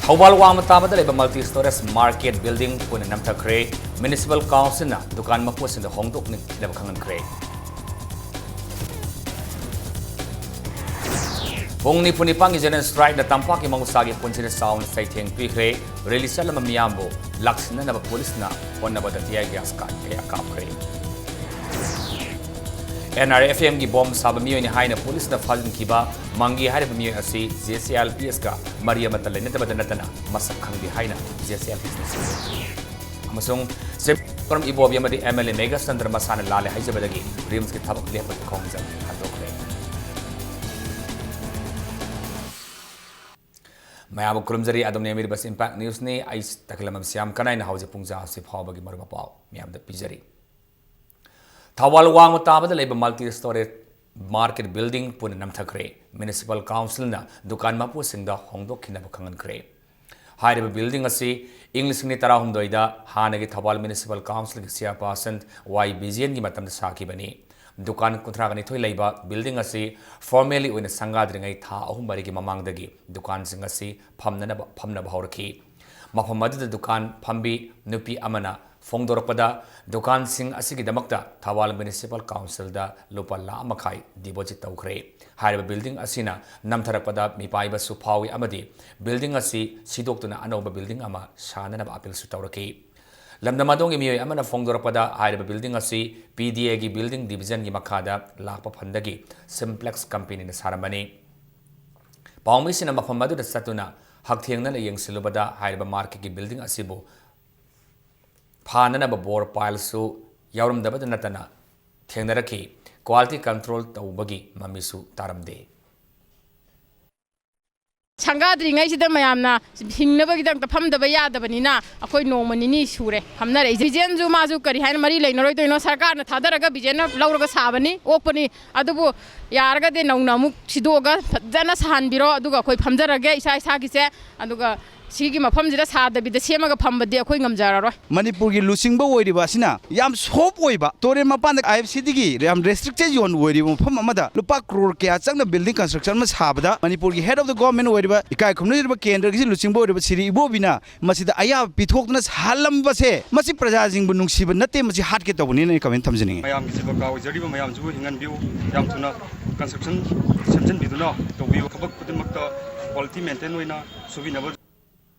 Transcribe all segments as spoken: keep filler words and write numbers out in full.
ꯊꯧꯕꯥꯜ ꯋꯥꯡꯃ ꯇꯥꯕꯗ ꯂꯩꯕ multi storage market building ꯄꯨꯟꯅ ꯅꯝꯊꯈ꯭ꯔꯦ꯫ Municipal Councilꯅ ꯗꯨꯀꯥꯟ ꯃꯄꯨꯁꯤꯡꯗ ꯍꯣꯡꯗꯣꯛꯅꯕ ꯈꯪꯍꯟꯈ꯭ꯔꯦ꯫ ꯄꯨꯡ ꯅꯤꯐꯨ ꯅꯤꯄꯥꯟꯒꯤ general strikeꯅ ꯇꯝꯄꯥꯛꯀꯤ ꯃꯍꯧꯁꯥꯒꯤ ꯄꯨꯟꯁꯤꯗ ꯆꯥꯎꯅ ꯆꯩꯊꯦꯡ ꯄꯤꯈ꯭ꯔꯦ꯫ Rally ꯆꯠꯂꯝꯕ ꯃꯤꯌꯥꯝꯕꯨ ꯂꯥꯛꯁꯤꯟꯅꯅꯕ ꯄꯨꯂꯤꯁꯅ ꯍꯣꯠꯅꯕꯗ tear gas ꯀꯥꯞꯈ꯭ꯔꯦ꯫ NRFMꯒꯤ bomb ꯁꯥꯕ ꯃꯤꯑꯣꯏꯅꯤ ꯍꯥꯏꯅ ꯄꯨꯂꯤꯁꯅ ꯐꯥꯖꯤꯟꯈꯤꯕ ꯃꯪꯒꯤ ꯍꯥꯏꯔꯤꯕ ꯃꯤꯑꯣꯏ ꯑꯁꯤ JCLPSꯀ ꯃꯔꯤ ꯑꯃꯠꯇ ꯂꯩꯅꯗꯕꯗ ꯅꯠꯇꯅ ꯃꯁꯛ ꯈꯪꯗꯦ ꯍꯥꯏꯅ JCLPSꯅ ꯁꯟꯗꯣꯛꯈꯤ꯫ ꯑꯃꯁꯨꯡ ꯁꯦꯝ ꯏꯕꯣꯕꯤ ꯑꯃꯗꯤ MLA ꯃꯦꯘꯆꯟꯗ꯭ꯔ ꯃꯁꯥꯅ ꯂꯥꯜꯂꯦ ꯍꯥꯏꯖꯕꯗꯒꯤ RIMSꯀꯤ ꯊꯕꯛ ꯂꯦꯞꯄꯒꯤ ꯈꯣꯡꯖꯪ ꯍꯟꯗꯣꯛꯈ꯭ꯔꯦ꯫ ꯃꯌꯥꯝꯕꯨ ꯈꯨꯔꯨꯝꯖꯔꯤ꯫ ꯑꯗꯣꯝꯅ ꯌꯦꯡꯕꯤꯔꯤꯕꯁꯤ Impact Newsꯅꯤ꯫ ꯑꯩ ꯇꯈꯦꯂꯝꯕꯝ ꯁ꯭ꯌꯥꯝ ꯀꯅꯥꯏꯅ ꯍꯧꯖꯤꯛ ꯄꯨꯡ ꯇꯔꯥ ꯑꯁꯤ ꯐꯥꯎꯕꯒꯤ ꯃꯔꯨ ꯃꯄꯥꯎ ꯃꯌꯥꯝꯗ ꯄꯤꯖꯔꯤ꯫ ꯊꯧꯕꯥꯜ ꯋꯥꯡꯃ ꯇꯥꯕꯗ ꯂꯩꯕ multi storage market building ꯄꯨꯟꯅ ꯅꯝꯊꯈ꯭ꯔꯦ꯫ Municipal Councilꯅ ꯗꯨꯀꯥꯟ ꯃꯄꯨꯁꯤꯡꯗ ꯍꯣꯡꯗꯣꯛꯈꯤꯅꯕ ꯈꯪꯍꯟꯈ꯭ꯔꯦ꯫ ꯍꯥꯏꯔꯤꯕ building ꯑꯁꯤ ꯏꯪ ꯂꯤꯁꯤꯡ ꯑꯅꯤ ꯇꯔꯥꯍꯨꯝꯗꯣꯏꯗ ꯍꯥꯟꯅꯒꯤ ꯊꯧꯕꯥꯜ Municipal Councilꯒꯤ chairperson ꯋꯥꯏ ꯕꯤꯖꯦꯟꯒꯤ ꯃꯇꯝꯗ ꯁꯥꯈꯤꯕꯅꯤ꯫ ꯗꯨꯀꯥꯟ ꯀꯨꯟꯊ꯭ꯔꯥꯒ ꯅꯤꯊꯣꯏ ꯂꯩꯕ building ꯑꯁꯤ formally ꯑꯣꯏꯅ ꯁꯪꯒꯥꯗ꯭ꯔꯤꯉꯩ ꯊꯥ ꯑꯍꯨꯝ ꯃꯔꯤꯒꯤ ꯃꯃꯥꯡꯗꯒꯤ ꯗꯨꯀꯥꯟꯁꯤꯡ ꯑꯁꯤ ꯐꯝꯅꯅꯕ, ꯐꯝꯅꯕ ꯍꯧꯔꯛꯈꯤ꯫ ꯃꯐꯝ ꯑꯗꯨꯗ ꯗꯨꯀꯥꯟ ꯐꯝꯕꯤ ꯅꯨꯄꯤ ꯑꯃꯅ ꯐꯣꯡꯗꯣꯔꯛꯄꯗ, ꯗꯨꯀꯥꯟꯁꯤꯡ ꯑꯁꯤꯒꯤꯗꯃꯛꯇ ꯊꯧꯕꯥꯜ Municipal Councilꯗ ꯂꯨꯄꯥ ꯂꯥꯈ ꯃꯈꯥꯏ deposit ꯇꯧꯈ꯭ꯔꯦ꯫ ꯍꯥꯏꯔꯤꯕ building ꯑꯁꯤꯅ ꯅꯝꯊꯔꯛꯄꯗ ꯃꯤꯄꯥꯏꯕꯁꯨ ꯐꯥꯎꯏ ꯑꯃꯗꯤ building ꯑꯁꯤ ꯁꯤꯗꯣꯛꯇꯨꯅ ꯑꯅꯧꯕ building ꯑꯃ ꯁꯥꯅꯅꯕ appealꯁꯨ ꯇꯧꯔꯛꯈꯤ꯫ ꯂꯝꯗꯝ ꯑꯗꯣꯝꯒꯤ ꯃꯤꯑꯣꯏ ꯑꯃꯅ ꯐꯣꯡꯗꯣꯔꯛꯄꯗ, ꯍꯥꯏꯔꯤꯕ building ꯑꯁꯤ PDAꯒꯤ building divisionꯒꯤ ꯃꯈꯥꯗ ꯂꯥꯛꯄ fundꯗꯒꯤ Simplex companyꯅ ꯁꯥꯔꯝꯕꯅꯤ꯫ ꯄꯥꯎꯃꯤꯁꯤꯡꯅ ꯃꯐꯝ ꯑꯗꯨꯗ ꯆꯠꯇꯨꯅ ꯍꯛꯊꯦꯡꯅꯅ ꯌꯦꯡꯁꯤꯜꯂꯨꯕꯗ, ꯍꯥꯏꯔꯤꯕ marketꯀꯤ building ꯑꯁꯤꯕꯨ ꯐꯥꯅꯅꯕ bore pileꯁꯨ ꯌꯥꯎꯔꯝꯗꯕꯇ ꯅꯠꯇꯅ ꯊꯦꯡꯅꯔꯛꯈꯤ꯫ Quality control ꯇꯧꯕꯒꯤ ꯃꯃꯤꯁꯨ ꯇꯥꯔꯝꯗꯦ꯫ ꯁꯪꯒꯥꯗ꯭ꯔꯤꯉꯩꯁꯤꯗ ꯃꯌꯥꯝꯅ ꯍꯤꯡꯅꯕꯒꯤꯗꯃꯛꯇ ꯐꯝꯗꯕ ꯌꯥꯗꯕꯅꯤꯅ ꯑꯩꯈꯣꯏ ꯅꯣꯡꯃ ꯅꯤꯅꯤ ꯁꯨꯔꯦ ꯐꯝꯅꯔꯛꯏꯁꯦ꯫ ꯕꯤꯖꯦꯟꯁꯨ ꯃꯥꯁꯨ ꯀꯔꯤ ꯍꯥꯏꯅ ꯃꯔꯤ ꯂꯩꯅꯔꯣꯏꯗꯣꯏꯅꯣ, ꯁꯔꯀꯥꯔꯅ ꯊꯥꯗꯔꯒ ꯕꯤꯖꯦꯟꯅ ꯂꯧꯔꯒ ꯁꯥꯕꯅꯤ, ꯑꯣꯛꯄꯅꯤ꯫ ꯑꯗꯨꯕꯨ ꯌꯥꯔꯒꯗꯤ ꯅꯧꯅ ꯑꯃꯨꯛ ꯁꯤꯗꯣꯛꯑꯒ ꯐꯖꯅ ꯁꯥꯍꯟꯕꯤꯔꯣ, ꯑꯗꯨꯒ ꯑꯩꯈꯣꯏ ꯐꯝꯖꯔꯒꯦ ꯏꯁꯥ ꯏꯁꯥꯒꯤꯁꯦ꯫ ꯑꯗꯨꯒ ꯁꯤꯒꯤ ꯃꯐꯝꯁꯤꯗ ꯁꯥꯗꯕꯤꯗ ꯁꯦꯝꯃꯒ ꯐꯝꯕꯗꯤ ꯑꯩꯈꯣꯏ ꯉꯝꯖꯔꯔꯣꯏ꯫ ꯃꯅꯤꯄꯨꯔꯒꯤ ꯂꯨꯆꯤꯡꯕ ꯑꯣꯏꯔꯤꯕ ꯑꯁꯤꯅ ꯌꯥꯝ ꯁꯣꯞ ꯑꯣꯏꯕ, ꯇꯨꯔꯦꯜ ꯃꯄꯥꯟꯗ ꯑꯥꯏ ꯑꯦꯐ ꯁꯤꯗꯒꯤ ꯌꯥꯝ ꯔꯦꯁꯇ꯭ꯔꯤꯛꯇꯦꯗ ꯖꯣꯟ ꯑꯣꯏꯔꯤꯕ ꯃꯐꯝ ꯑꯃꯗ ꯂꯨꯄꯥ ꯀ꯭ꯔꯣꯔ ꯀꯌꯥ ꯆꯪꯅ ꯕꯤꯜꯗꯤꯡ ꯀꯟꯁꯇ꯭ꯔꯛꯁꯟ ꯑꯃ ꯁꯥꯕꯗ ꯃꯅꯤꯄꯨꯔꯒꯤ ꯍꯦꯗ ꯑꯣꯐ ꯗ ꯒꯣꯚꯔꯟꯃꯦꯟ ꯑꯣꯏꯔꯤꯕ, ꯏꯀꯥꯏ ꯈꯨꯝꯅꯔꯤꯕ ꯀꯦꯟꯗ꯭ꯔꯒꯤ ꯂꯨꯆꯤꯡꯕ ꯑꯣꯏꯔꯤꯕ ꯁꯤꯔꯤ ꯏꯕꯣꯕꯤꯅ ꯃꯁꯤꯗ ꯑꯌꯥꯕ ꯄꯤꯊꯣꯛꯇꯨꯅ ꯁꯥꯍꯜꯂꯝꯕꯁꯦ, ꯃꯁꯤ ꯄ꯭ꯔꯖꯥꯁꯤꯡꯕꯨ ꯅꯨꯡꯁꯤꯕ ꯅꯠꯇꯦ, ꯃꯁꯤ ꯍꯥꯠꯀꯦ ꯇꯧꯕꯅꯤꯅ ꯑꯩ ꯀꯃꯦꯟ ꯊꯝꯖꯅꯤꯡꯉꯤ꯫ ꯃꯌꯥꯝꯒꯤ ꯖꯤꯕꯀꯥ ꯑꯣꯏꯖꯔꯤꯕ ꯃꯌꯥꯝꯁꯤꯕꯨ ꯍꯤꯡꯍꯟꯕꯤꯌꯨ꯫ ꯌꯥꯝ ꯊꯨꯅ ꯀꯟꯁꯇ꯭ꯔꯛꯁꯟ ꯁꯦꯝꯖꯤꯟꯕꯤꯗꯨꯅ ꯇꯧꯕꯤꯌꯨ꯫ ꯊꯕꯛ ꯈꯨꯗꯤꯡꯃꯛꯇ ꯀ꯭ꯋꯥꯂꯤꯇꯤ ꯃꯦꯟꯇꯦꯟ ꯑꯣꯏꯅ ꯁꯨꯕꯤꯅꯕ꯫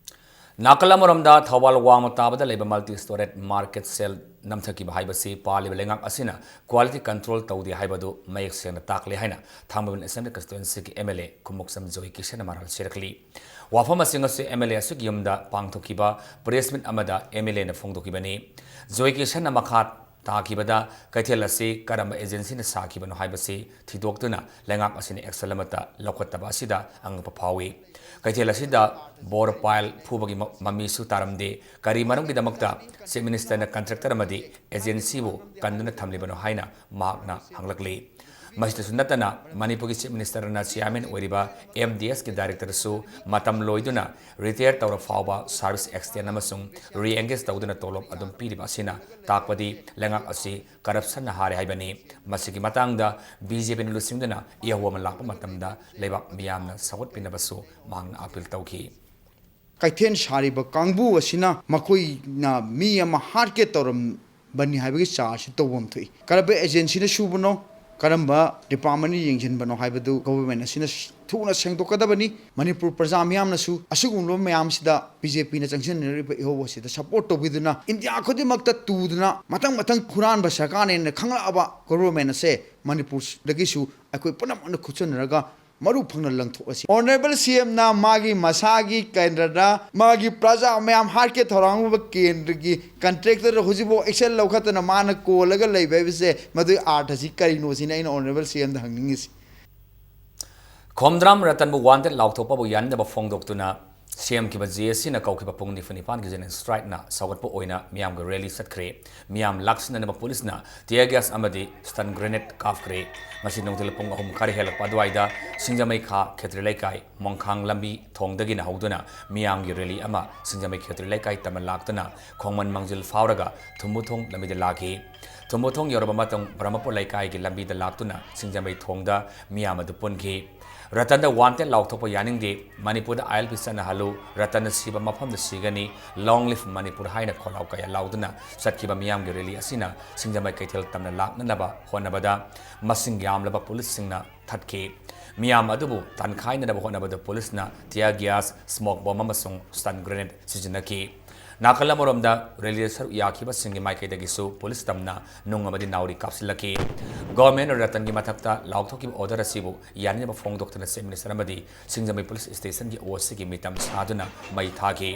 ꯅꯥꯀꯜ ꯑꯃꯔꯣꯝꯗ ꯊꯧꯕꯥꯜ ꯋꯥꯡꯃ ꯇꯥꯕꯗ ꯂꯩꯕ ꯃꯜꯇꯤ ꯁ꯭ꯇꯣꯔꯦꯖ ꯃꯥꯔꯀꯦꯠ ꯁꯦꯜ ꯅꯝꯊꯈꯤꯕ ꯍꯥꯏꯕꯁꯤ ꯄꯥꯜꯂꯤꯕ ꯂꯩꯉꯥꯛ ꯑꯁꯤꯅ ꯀ꯭ꯋꯥꯂꯤꯇꯤ ꯀꯟꯇ꯭ꯔꯣꯜ ꯇꯧꯗꯦ ꯍꯥꯏꯕꯗꯨ ꯃꯌꯦꯛ ꯁꯦꯡꯅ ꯇꯥꯛꯂꯦ ꯍꯥꯏꯅ ꯊꯥꯡꯃꯩꯕꯟ assembly ꯀꯟꯁꯇꯤꯇ꯭ꯋꯦꯟꯁꯤꯒꯤ M L A Khumukcham ꯖꯣꯏ ꯀꯤꯁꯟꯅ ꯃꯔꯥꯜ ꯁꯤꯔꯛꯂꯤ꯫ ꯋꯥꯐꯝ ꯑꯁꯤꯡ ꯑꯁꯤ ꯑꯦꯝ ꯑꯦꯜ ꯑꯦ ꯑꯁꯤꯒꯤ ꯌꯨꯝꯗ ꯄꯥꯡꯊꯣꯛꯈꯤꯕ ꯄ꯭ꯔꯦꯁ ꯃꯤꯠ ꯑꯃꯗ ꯑꯦꯝ ꯑꯦꯜ ꯑꯦꯅ ꯐꯣꯡꯗꯣꯛꯈꯤꯕꯅꯤ꯫ ꯖꯣꯏ ꯀꯤꯁꯟꯅ ꯃꯈꯥ ꯇꯥꯈꯤꯕꯗ ꯀꯩꯊꯦꯜ ꯑꯁꯤ ꯀꯔꯝꯕ ꯑꯦꯖꯦꯟꯁꯤꯅ ꯁꯥꯈꯤꯕꯅꯣ ꯍꯥꯏꯕꯁꯤ ꯊꯤꯗꯣꯛꯇꯨꯅ ꯂꯩꯉꯥꯛ ꯑꯁꯤꯅ ꯑꯦꯛꯁꯟ ꯑꯃꯠꯇ ꯂꯧꯈꯠꯇꯕ ꯑꯁꯤꯗ ꯑꯉꯛꯄ ꯐꯥꯎꯏ꯫ ꯀꯩꯊꯦꯜ ꯑꯁꯤꯗ ꯕꯣꯔ ꯄꯥꯏꯜ ꯐꯨꯕꯒꯤ ꯃ-, ꯃꯃꯤꯁꯨ ꯇꯥꯔꯝꯗꯦ꯫ ꯀꯔꯤ ꯃꯔꯝꯒꯤꯗꯃꯛꯇ ꯆꯤꯐ ꯃꯤꯅꯤꯁꯇꯔꯅ ꯀꯟꯇ꯭ꯔꯦꯛꯇꯔ ꯑꯃꯗꯤ ꯑꯦꯖꯦꯟꯁꯤꯕꯨ ꯀꯟꯗꯨꯅ ꯊꯝꯂꯤꯕꯅꯣ ꯍꯥꯏꯅ ꯃꯍꯥꯛꯅ ꯍꯪꯂꯛꯂꯤ꯫ ꯃꯁꯤꯗꯁꯨ ꯅꯠꯇꯅ ꯃꯅꯤꯄꯨꯔꯒꯤ ꯆꯤꯐ ꯃꯤꯅꯤꯁꯇꯔꯅ ꯆꯤꯌꯥꯔꯃꯦꯟ ꯑꯣꯏꯔꯤꯕ ꯑꯦꯝ ꯗꯤ ꯑꯦꯁꯀꯤ ꯗꯥꯏꯔꯦꯛꯇꯔꯁꯨ ꯃꯇꯝ ꯂꯣꯏꯗꯨꯅ ꯔꯤꯇꯥꯌꯔ ꯇꯧꯔ ꯐꯥꯎꯕ ꯁꯥꯔꯚꯤꯁ ꯑꯦꯛꯁꯇꯦꯟ ꯑꯃꯁꯨꯡ ꯔꯤꯑꯦꯡꯒꯦꯖ ꯇꯧꯗꯨꯅ ꯇꯣꯂꯣꯞ ꯑꯗꯨꯝ ꯄꯤꯔꯤꯕ ꯑꯁꯤꯅ ꯇꯥꯛꯄꯗꯤ ꯂꯩꯉꯥꯛ ꯑꯁꯤ ꯀꯔꯞꯁꯟꯅ ꯍꯥꯔꯦ ꯍꯥꯏꯕꯅꯤ꯫ ꯃꯁꯤꯒꯤ ꯃꯇꯥꯡꯗ ꯕꯤ ꯖꯦ ꯄꯤꯅ ꯂꯨꯆꯤꯡꯗꯨꯅ ꯏꯍꯧ ꯑꯃ ꯂꯥꯛꯄ ꯃꯇꯝꯗ ꯂꯩꯕꯥꯛ ꯃꯤꯌꯥꯝꯅ ꯁꯧꯒꯠꯄꯤꯅꯕꯁꯨ ꯃꯍꯥꯛꯅ ꯑꯥꯄꯤꯜ ꯇꯧꯈꯤ꯫ ꯀꯩꯊꯦꯜ ꯁꯥꯔꯤꯕ ꯀꯥꯡꯕꯨ ꯑꯁꯤꯅ ꯃꯈꯣꯏꯅ ꯃꯤ ꯑꯃ ꯍꯥꯠꯀꯦ ꯇꯧꯔꯝꯕꯅꯤ ꯍꯥꯏꯕꯒꯤ ꯆꯥꯔꯖꯁꯤ ꯇꯧꯐꯝ ꯊꯣꯛꯏ꯫ ꯀꯔꯝꯕ ꯑꯦꯖꯦꯟꯁꯤꯅ ꯁꯨꯕꯅꯣ, ꯀꯔꯝꯕ ꯗꯤꯄꯥꯔꯠꯃꯦꯟꯅ ꯌꯦꯡꯁꯤꯟꯕꯅꯣ ꯍꯥꯏꯕꯗꯨ ꯒꯣꯚꯔꯟꯃꯦꯟ ꯑꯁꯤꯅ ꯊꯨꯅ ꯁꯦꯡꯗꯣꯛꯀꯗꯕꯅꯤ꯫ ꯃꯅꯤꯄꯨꯔ ꯄ꯭ꯔꯖꯥ ꯃꯤꯌꯥꯝꯅꯁꯨ ꯑꯁꯤꯒꯨꯝꯂꯕ ꯃꯌꯥꯝꯁꯤꯗ ꯕꯤ ꯖꯦ ꯄꯤꯅ ꯆꯪꯁꯤꯟꯅꯔꯤꯕ ꯏꯍꯧ ꯑꯁꯤꯗ ꯁꯄꯣꯔꯠ ꯇꯧꯕꯤꯗꯨꯅ ꯏꯟꯗꯤꯌꯥ ꯈꯨꯗꯤꯡꯃꯛꯇ ꯇꯨꯗꯨꯅ ꯃꯊꯪ ꯃꯊꯪ ꯍꯨꯔꯥꯟꯕ ꯁꯔꯀꯥꯔꯅꯦꯅ ꯈꯪꯂꯛꯑꯕ ꯒꯣꯚꯔꯟꯃꯦꯟ ꯑꯁꯦ ꯃꯅꯤꯄꯨꯔꯗꯒꯤꯁꯨ ꯑꯩꯈꯣꯏ ꯄꯨꯝꯅꯃꯛꯅ ꯈꯨꯠꯁꯟꯅꯔꯒ ꯃꯔꯨ ꯐꯪꯅ ꯂꯪꯊꯣꯛꯂꯁꯤ꯫ ꯑꯣꯅꯔꯦꯕꯜ ꯁꯤ ꯑꯦꯝꯅ ꯃꯥꯒꯤ ꯃꯁꯥꯒꯤ ꯀꯦꯟꯗ꯭ꯔꯗ ꯃꯥꯒꯤ ꯄ꯭ꯔꯖꯥ ꯃꯌꯥꯝ ꯍꯥꯠꯀꯦ ꯊꯧꯔꯥꯡꯂꯨꯕ ꯀꯦꯟꯗ꯭ꯔꯒꯤ ꯀꯟꯇ꯭ꯔꯦꯛꯇꯔ ꯍꯧꯖꯤꯛꯐꯥꯎ ꯑꯦꯛꯁꯟ ꯂꯧꯈꯠꯇꯅ ꯃꯥꯅ ꯀꯣꯜꯂꯒ ꯂꯩꯕ ꯍꯥꯏꯕꯁꯦ ꯃꯗꯨꯒꯤ ꯑꯥꯔꯊꯁꯤ ꯀꯔꯤꯅꯣ ꯁꯤꯅ ꯑꯩꯅ ꯑꯣꯅꯔꯦꯕꯜ ꯁꯤ ꯑꯦꯝꯗ ꯍꯪꯅꯤꯡꯉꯤꯁꯤ꯫ ꯈꯣꯝꯗ꯭ꯔꯥꯝ ꯔꯇꯟꯕꯨ ꯋꯥꯟꯇꯦꯗ ꯂꯥꯎꯊꯣꯛꯄꯕꯨ ꯌꯥꯅꯤꯡꯗꯕ ꯐꯣꯡꯗꯣꯛꯇꯨꯅ ꯁꯦꯝꯈꯤꯕ ꯖꯦ ꯑꯦ ꯁꯤꯅ ꯀꯧꯈꯤꯕ ꯄꯨꯡ ꯅꯤꯐꯨ ꯅꯤꯄꯥꯟꯒꯤ ꯖꯦꯅꯔꯦꯜ ꯁ꯭ꯇ꯭ꯔꯥꯏꯛꯅ ꯁꯧꯒꯠꯄ ꯑꯣꯏꯅ ꯃꯤꯌꯥꯝꯒꯤ ꯔꯦꯂꯤ ꯆꯠꯈ꯭ꯔꯦ꯫ ꯃꯤꯌꯥꯝ ꯂꯥꯛꯁꯤꯟꯅꯅꯕ ꯄꯨꯂꯤꯁꯅ tear gas ꯑꯃꯗꯤ stun grenade ꯀꯥꯞꯈ꯭ꯔꯦ꯫ ꯉꯁꯤ ꯅꯨꯡꯊꯤꯜ ꯄꯨꯡ ꯑꯍꯨꯝ ꯈꯔ ꯍꯦꯜꯂꯛꯄ ꯑꯗꯨꯋꯥꯏꯗ ꯁꯤꯡꯖꯃꯩ ꯈꯥ ꯈꯦꯇ꯭ꯔꯤ ꯂꯩꯀꯥꯏ ꯃꯣꯡꯈꯥꯡ ꯂꯝꯕꯤ ꯊꯣꯡꯗꯒꯤꯅ ꯍꯧꯗꯨꯅ ꯃꯤꯌꯥꯝꯒꯤ ꯔꯦꯂꯤ ꯑꯃ ꯁꯤꯡꯖꯃꯩ ꯈꯦꯇ꯭ꯔꯤ ꯂꯩꯀꯥꯏ ꯇꯝꯅ ꯂꯥꯛꯇꯨꯅ ꯈꯣꯡꯃꯟ ꯃꯥꯡꯖꯤꯜ ꯐꯥꯎꯔꯒ ꯊꯨꯝꯕꯨꯊꯣꯡ ꯂꯝꯕꯤꯗ ꯂꯥꯛꯈꯤ꯫ ꯊꯨꯝꯕꯨꯊꯣꯡ ꯌꯧꯔꯕ ꯃꯇꯨꯡ ꯕ꯭ꯔꯍꯃꯄꯨꯔ ꯂꯩꯀꯥꯏꯒꯤ ꯂꯝꯕꯤꯗ ꯂꯥꯛꯇꯨꯅ ꯁꯤꯡꯖꯃꯩ ꯊꯣꯡꯗ ꯃꯤꯌꯥꯝ ꯑꯗꯨ ꯄꯨꯟꯈꯤ꯫ ꯔꯇꯟꯗ wanted ꯂꯥꯎꯊꯣꯛꯄ ꯌꯥꯅꯤꯡꯗꯦ, ꯃꯅꯤꯄꯨꯔꯗ I L P ꯆꯠꯅꯍꯜꯂꯨ, ꯔꯇꯟꯅ ꯁꯤꯕ ꯃꯐꯝꯗ ꯁꯤꯒꯅꯤ, long live ꯃꯅꯤꯄꯨꯔ ꯍꯥꯏꯅ ꯈꯣꯜꯂꯥꯎ ꯀꯌꯥ ꯂꯥꯎꯗꯨꯅ ꯆꯠꯈꯤꯕ ꯃꯤꯌꯥꯝꯒꯤ ꯔꯦꯂꯤ ꯑꯁꯤꯅ ꯁꯤꯡꯖꯃꯩ ꯀꯩꯊꯦꯜ ꯇꯝꯅ ꯂꯥꯛꯅꯅꯕ ꯍꯣꯠꯅꯕꯗ ꯃꯁꯤꯡ ꯌꯥꯝꯂꯕ ꯄꯨꯂꯤꯁꯁꯤꯡꯅ ꯊꯠꯈꯤ꯫ ꯃꯤꯌꯥꯝ ꯑꯗꯨꯕꯨ ꯇꯥꯟꯈꯥꯏꯅꯅꯕ ꯍꯣꯠꯅꯕꯗ ꯄꯨꯂꯤꯁꯅ tear gas, smoke bomb ꯑꯃꯁꯨꯡ stun grenade ꯁꯤꯖꯤꯟꯅꯈꯤ꯫ ꯅꯥꯀꯜ ꯑꯃꯔꯣꯝꯗ ꯔꯦꯂꯤꯗ ꯁꯔꯨꯛ ꯌꯥꯈꯤꯕꯁꯤꯡꯒꯤ ꯃꯥꯏꯀꯩꯗꯒꯤꯁꯨ ꯄꯨꯂꯤꯁ ꯇꯝꯅ ꯅꯨꯡ ꯑꯃꯗꯤ ꯅꯥꯎꯔꯤ ꯀꯥꯞꯁꯤꯜꯂꯛꯈꯤ꯫ ꯒꯣꯚꯔꯟꯃꯦꯟꯠꯅ ꯔꯇꯟꯒꯤ ꯃꯊꯛꯇ ꯂꯥꯎꯊꯣꯛꯈꯤꯕ order ꯑꯁꯤꯕꯨ ꯌꯥꯅꯤꯡꯗꯕ ꯐꯣꯡꯗꯣꯛꯇꯨꯅ Chief Minister ꯑꯃꯗꯤ ꯁꯤꯡꯖꯃꯩ ꯄꯨꯂꯤꯁ ꯁ꯭ꯇꯦꯁꯟꯒꯤ O C ꯒꯤ ꯃꯤꯇꯝ ꯁꯥꯗꯨꯅ ꯃꯩ ꯊꯥꯈꯤ꯫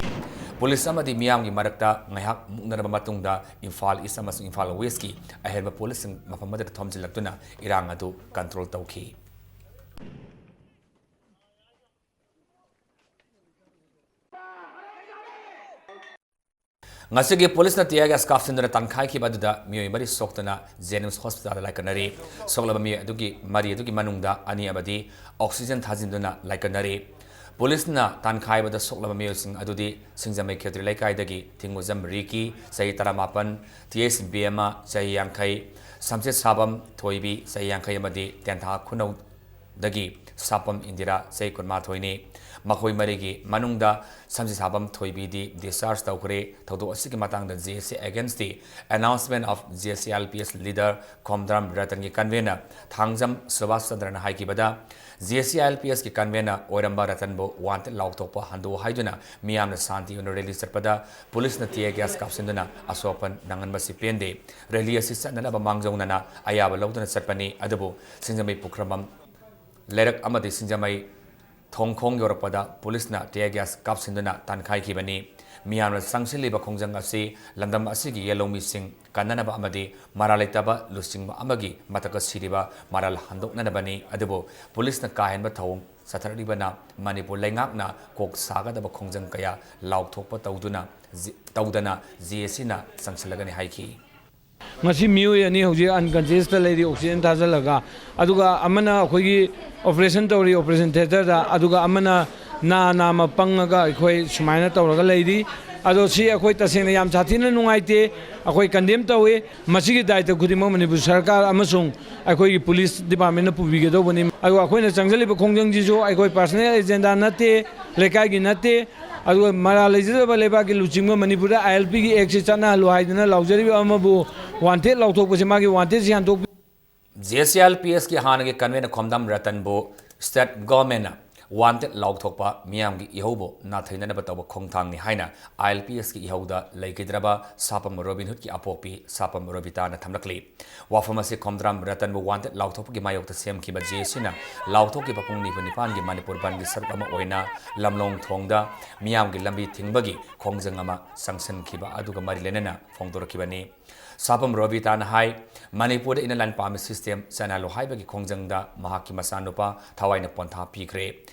ꯄꯨꯂꯤꯁ ꯑꯃꯗꯤ ꯃꯤꯌꯥꯝꯒꯤ ꯃꯔꯛꯇ ꯉꯥꯏꯍꯥꯛ ꯃꯨꯛꯅꯔꯕ ꯃꯇꯨꯡꯗ ꯏꯝꯐꯥꯜ ꯏꯁ ꯑꯃꯁꯨꯡ ꯏꯝꯐꯥꯜ ꯋꯦꯁꯀꯤ ꯑꯍꯦꯟꯕ ꯄꯨꯂꯤꯁꯁꯤꯡ ꯃꯐꯝ ꯑꯗꯨꯗ ꯊꯣꯝꯖꯤꯜꯂꯛꯇꯨꯅ ꯏꯔꯥꯡ ꯑꯗꯨ control ꯇꯧꯈꯤ꯫ ꯉꯁꯤꯒꯤ ꯄꯨꯂꯤꯁꯅ tear gas ꯀꯥꯞꯁꯤꯟꯗꯨꯅ ꯇꯥꯟꯈꯥꯏꯈꯤꯕ ꯑꯗꯨꯗ ꯃꯤꯑꯣꯏ ꯃꯔꯤ ꯁꯣꯛꯇꯨꯅ Jennings Hospitalꯗ ꯂꯥꯏꯀꯠꯅꯔꯤ꯫ ꯁꯣꯛꯂꯕ ꯃꯤꯑꯣꯏ ꯑꯗꯨꯒꯤ, ꯃꯔꯤ ꯑꯗꯨꯒꯤ ꯃꯅꯨꯡꯗ ꯑꯅꯤ ꯑꯃꯗꯤ oxygen ꯊꯥꯖꯤꯟꯗꯨꯅ ꯂꯥꯏꯀꯠꯅꯔꯤ꯫ ꯄꯨꯂꯤꯁꯅ ꯇꯥꯟꯈꯥꯏꯕꯗ ꯁꯣꯛꯂꯕ ꯃꯤꯑꯣꯏꯁꯤꯡ ꯑꯗꯨꯗꯤ ꯁꯤꯡꯖꯃꯩ ꯈꯦꯇ꯭ꯔꯤ ꯂꯩꯀꯥꯏꯗꯒꯤ ꯊꯤꯡꯉꯨꯖꯝ ꯔꯤꯀꯤ, ꯆꯍꯤ ꯇꯔꯥꯃꯥꯄꯟ, ꯇꯤ ꯑꯩꯆ ꯕꯦꯝꯃ, ꯆꯍꯤ ꯌꯥꯡꯈꯩ, ꯁꯝꯆꯦꯠꯁꯥꯕꯝ ꯊꯣꯏꯕꯤ, ꯆꯍꯤ ꯌꯥꯡꯈꯩ ꯑꯃꯗꯤ ꯇꯦꯟꯊꯥ ꯈꯨꯅꯧ ꯗꯒꯤ ꯁꯥꯄꯝ ꯏꯟꯗꯤꯔꯥ, ꯆꯍꯤ ꯀꯨꯟꯃꯥꯊꯣꯏꯅꯤ꯫ ꯃꯈꯣꯏ ꯃꯔꯤꯒꯤ ꯃꯅꯨꯡꯗ ꯁꯝꯆꯦꯠꯁꯥꯕꯝ ꯊꯣꯏꯕꯤꯗꯤ discharge ꯇꯧꯈ꯭ꯔꯦ꯫ ꯊꯧꯗꯣꯛ ꯑꯁꯤꯒꯤ ꯃꯇꯥꯡꯗ J A C against the announcement of J A C I L P S leader ꯈꯣꯝꯗ꯭ꯔꯝ ꯔꯇꯟꯒꯤ convener Thangjam Subhas ꯆꯟꯗ꯭ꯔꯅ ꯍꯥꯏꯈꯤꯕꯗ, J A C I L P S ꯀꯤ convener ꯑꯣꯏꯔꯝꯕ ꯔꯇꯟꯕꯨ wanted ꯂꯥꯎꯊꯣꯛꯄ ꯍꯟꯗꯣꯛꯎ ꯍꯥꯏꯗꯨꯅ ꯃꯤꯌꯥꯝꯅ ꯁꯥꯟꯇꯤ ꯑꯣꯏꯅ rally ꯆꯠꯄꯗ ꯄꯨꯂꯤꯁꯅ tear gas ꯀꯥꯞꯁꯤꯟꯗꯨꯅ ꯑꯁꯣꯛ ꯑꯄꯟ ꯅꯪꯍꯟꯕꯁꯤ ꯄꯦꯟꯗꯦ꯫ Rally ꯑꯁꯤ ꯆꯠꯅꯅꯕ ꯃꯥꯡꯖꯧꯅꯅ ꯑꯌꯥꯕ ꯂꯧꯗꯨꯅ ꯆꯠꯄꯅꯤ, ꯑꯗꯨꯕꯨ ꯁꯤꯡꯖꯃꯩ ꯄꯨꯈ꯭ꯔꯝꯕꯝ ꯂꯩꯔꯛ ꯑꯃꯗꯤ ꯁꯤꯡꯖꯃꯩ ꯊꯣꯡꯈꯣꯡ ꯌꯧꯔꯛꯄꯗ ꯄꯨꯂꯤꯁꯅ tear gas ꯀꯥꯞꯁꯤꯟꯗꯨꯅ ꯇꯥꯟꯈꯥꯏꯈꯤꯕꯅꯤ꯫ ꯃꯤꯌꯥꯝꯅ ꯆꯪꯁꯤꯜꯂꯤꯕ ꯈꯣꯡꯖꯪ ꯑꯁꯤ ꯂꯝꯗꯝ ꯑꯁꯤꯒꯤ ꯌꯦꯜꯍꯧꯃꯤꯁꯤꯡ ꯀꯟꯅꯅꯕ ꯑꯃꯗꯤ ꯃꯔꯥꯜ ꯂꯩꯇꯕ ꯂꯨꯆꯤꯡꯕ ꯑꯃꯒꯤ ꯃꯊꯛꯇ ꯁꯤꯔꯤꯕ ꯃꯔꯥꯜ ꯍꯟꯗꯣꯛꯅꯅꯕꯅꯤ, ꯑꯗꯨꯕꯨ ꯄꯨꯂꯤꯁꯅ ꯀꯥ ꯍꯦꯟꯕ ꯊꯧꯑꯣꯡ ꯆꯠꯊꯔꯛꯂꯤꯕꯅ ꯃꯅꯤꯄꯨꯔ ꯂꯩꯉꯥꯛꯅ ꯀꯣꯛ ꯁꯥꯒꯗꯕ ꯈꯣꯡꯖꯪ ꯀꯌꯥ ꯂꯥꯎꯊꯣꯛꯄ ꯇꯧꯗꯨꯅ ꯖꯤ-, ꯇꯧꯗꯅ ꯖꯦ ꯑꯦ ꯁꯤꯅ ꯆꯪꯁꯤꯜꯂꯒꯅꯤ ꯍꯥꯏꯈꯤ꯫ ꯉꯁꯤ ꯃꯤꯑꯣꯏ ꯑꯅꯤ ꯍꯧꯖꯤꯛ ꯑꯟꯀꯟꯁꯤꯌꯁꯇ ꯂꯩꯔꯤ, ꯑꯣꯛꯁꯤꯖꯦꯟ ꯊꯥꯖꯤꯜꯂꯒ, ꯑꯗꯨꯒ ꯑꯃꯅ ꯑꯩꯈꯣꯏꯒꯤ ꯑꯣꯄꯔꯦꯁꯟ ꯇꯧꯔꯤ, ꯑꯣꯄꯔꯦꯁꯟ ꯊꯤꯌꯦꯇꯔꯗ, ꯑꯗꯨꯒ ꯑꯃꯅ ꯅꯥ ꯅꯥꯝꯃ ꯄꯪꯉꯒ ꯑꯩꯈꯣꯏ ꯁꯨꯃꯥꯏꯅ ꯇꯧꯔꯒ ꯂꯩꯔꯤ꯫ ꯑꯗꯣ ꯁꯤ ꯑꯩꯈꯣꯏ ꯇꯁꯦꯡꯅ ꯌꯥꯝ ꯁꯥꯊꯤꯅ ꯅꯨꯡꯉꯥꯏꯇꯦ, ꯑꯩꯈꯣꯏ ꯀꯟꯗꯦꯝ ꯇꯧꯏ꯫ ꯃꯁꯤꯒꯤ ꯗꯥꯏꯇ ꯈꯨꯗꯤꯡꯃꯛ ꯃꯅꯤꯄꯨꯔ ꯁꯔꯀꯥꯔ ꯑꯃꯁꯨꯡ ꯑꯩꯈꯣꯏꯒꯤ ꯄꯨꯂꯤꯁ ꯗꯤꯄꯥꯔꯠꯃꯦꯟꯅ ꯄꯨꯕꯤꯒꯗꯧꯕꯅꯤ꯫ ꯑꯗꯨꯒ ꯑꯩꯈꯣꯏꯅ ꯆꯪꯁꯤꯜꯂꯤꯕ ꯈꯣꯡꯖꯪꯁꯤꯁꯨ ꯑꯩꯈꯣꯏ ꯄꯥꯔꯁꯣꯅꯦꯜ ꯑꯦꯖꯦꯟꯗꯥ ꯅꯠꯇꯦ, ꯂꯩꯀꯥꯏꯒꯤ ꯅꯠꯇꯦ꯫ ꯑꯗꯨꯒ ꯃꯔꯥꯜ ꯂꯩꯖꯗꯕ ꯂꯩꯕꯥꯛꯀꯤ ꯂꯨꯆꯤꯡꯕ ꯃꯅꯤꯄꯨꯔꯗ ꯑꯥꯏ ꯑꯦꯜ ꯄꯤꯒꯤ ꯑꯦꯛꯁꯤ ꯆꯠꯅꯍꯜꯂꯨ ꯍꯥꯏꯗꯨꯅ ꯂꯥꯎꯖꯔꯤꯕ ꯑꯃꯕꯨ ꯋꯥꯟꯇꯦꯗ ꯂꯥꯎꯊꯣꯛꯄꯁꯦ ꯃꯥꯒꯤ ꯋꯥꯟꯇꯦꯗꯁꯤ ꯍꯟꯗꯣꯛꯄꯤ꯫ ꯖꯦ ꯑꯦꯁ ꯑꯦꯜ ꯄꯤ ꯑꯦꯁꯀꯤ ꯍꯥꯟꯅꯒꯤ ꯀꯟꯚꯦꯅꯔ ꯈꯣꯝꯗꯥꯝ ꯔꯇꯟꯕꯨ ꯁ꯭ꯇꯦꯠ ꯒꯚꯔꯟꯃꯦꯟꯅ ꯋꯥꯟꯇꯦꯗ ꯂꯥꯎꯊꯣꯛꯄ ꯃꯤꯌꯥꯝꯒꯤ ꯏꯍꯧꯕꯨ ꯅꯥꯊꯩꯅꯅꯕ ꯇꯧꯕ ꯈꯣꯡꯊꯥꯡꯅꯤ ꯍꯥꯏꯅ ꯑꯥꯏ ꯑꯦꯜ ꯄꯤ ꯑꯦꯁꯀꯤ ꯏꯍꯧꯗ ꯂꯩꯈꯤꯗ꯭ꯔꯕ ꯁꯥꯄꯝ ꯔꯣꯕꯤꯟ ꯍꯨꯗꯀꯤ ꯑꯄꯣꯛꯄꯤ ꯁꯥꯄꯝ ꯔꯣꯕꯤꯇꯥꯅ ꯊꯝꯂꯛꯂꯤ꯫ ꯋꯥꯐꯝ ꯑꯁꯤ ꯈꯣꯝꯗ꯭ꯔꯥꯝ ꯔꯇꯟꯕꯨ ꯋꯥꯟꯇꯦꯗ ꯂꯥꯎꯊꯣꯛꯄꯒꯤ ꯃꯥꯌꯣꯛꯇ ꯁꯦꯝꯈꯤꯕ ꯖꯦ ꯑꯦ ꯁꯤꯅ ꯂꯥꯎꯊꯣꯛꯈꯤꯕ ꯄꯨꯡ ꯅꯤꯐꯨ ꯅꯤꯄꯥꯟꯒꯤ ꯃꯅꯤꯄꯨꯔ ꯕꯟꯒꯤ ꯁꯔꯨꯛ ꯑꯃ ꯑꯣꯏꯅ ꯂꯝꯂꯣꯡ ꯊꯣꯡꯗ ꯃꯤꯌꯥꯝꯒꯤ ꯂꯝꯕꯤ ꯊꯤꯡꯕꯒꯤ ꯈꯣꯡꯖꯪ ꯑꯃ ꯆꯪꯁꯤꯟꯈꯤꯕ ꯑꯗꯨꯒ ꯃꯔꯤ ꯂꯩꯅꯅ ꯐꯣꯡꯗꯣꯔꯛꯈꯤꯕꯅꯤ꯫ ꯁꯥꯄꯝ ꯔꯣꯕꯤꯇꯥꯅ ꯍꯥꯏ, ꯃꯅꯤꯄꯨꯔꯗ ꯏꯟꯅꯔ ꯂꯥꯏꯟ ꯄꯥꯔꯃꯤꯠ ꯁꯤꯁꯇꯦꯝ ꯆꯠꯅꯍꯜꯂꯨ ꯍꯥꯏꯕꯒꯤ ꯈꯣꯡꯖꯪꯗ ꯃꯍꯥꯛꯀꯤ ꯃꯆꯥꯅꯨꯄꯥ ꯊꯋꯥꯏꯅ ꯄꯣꯟꯊꯥ ꯄꯤꯈ꯭ꯔꯦ꯫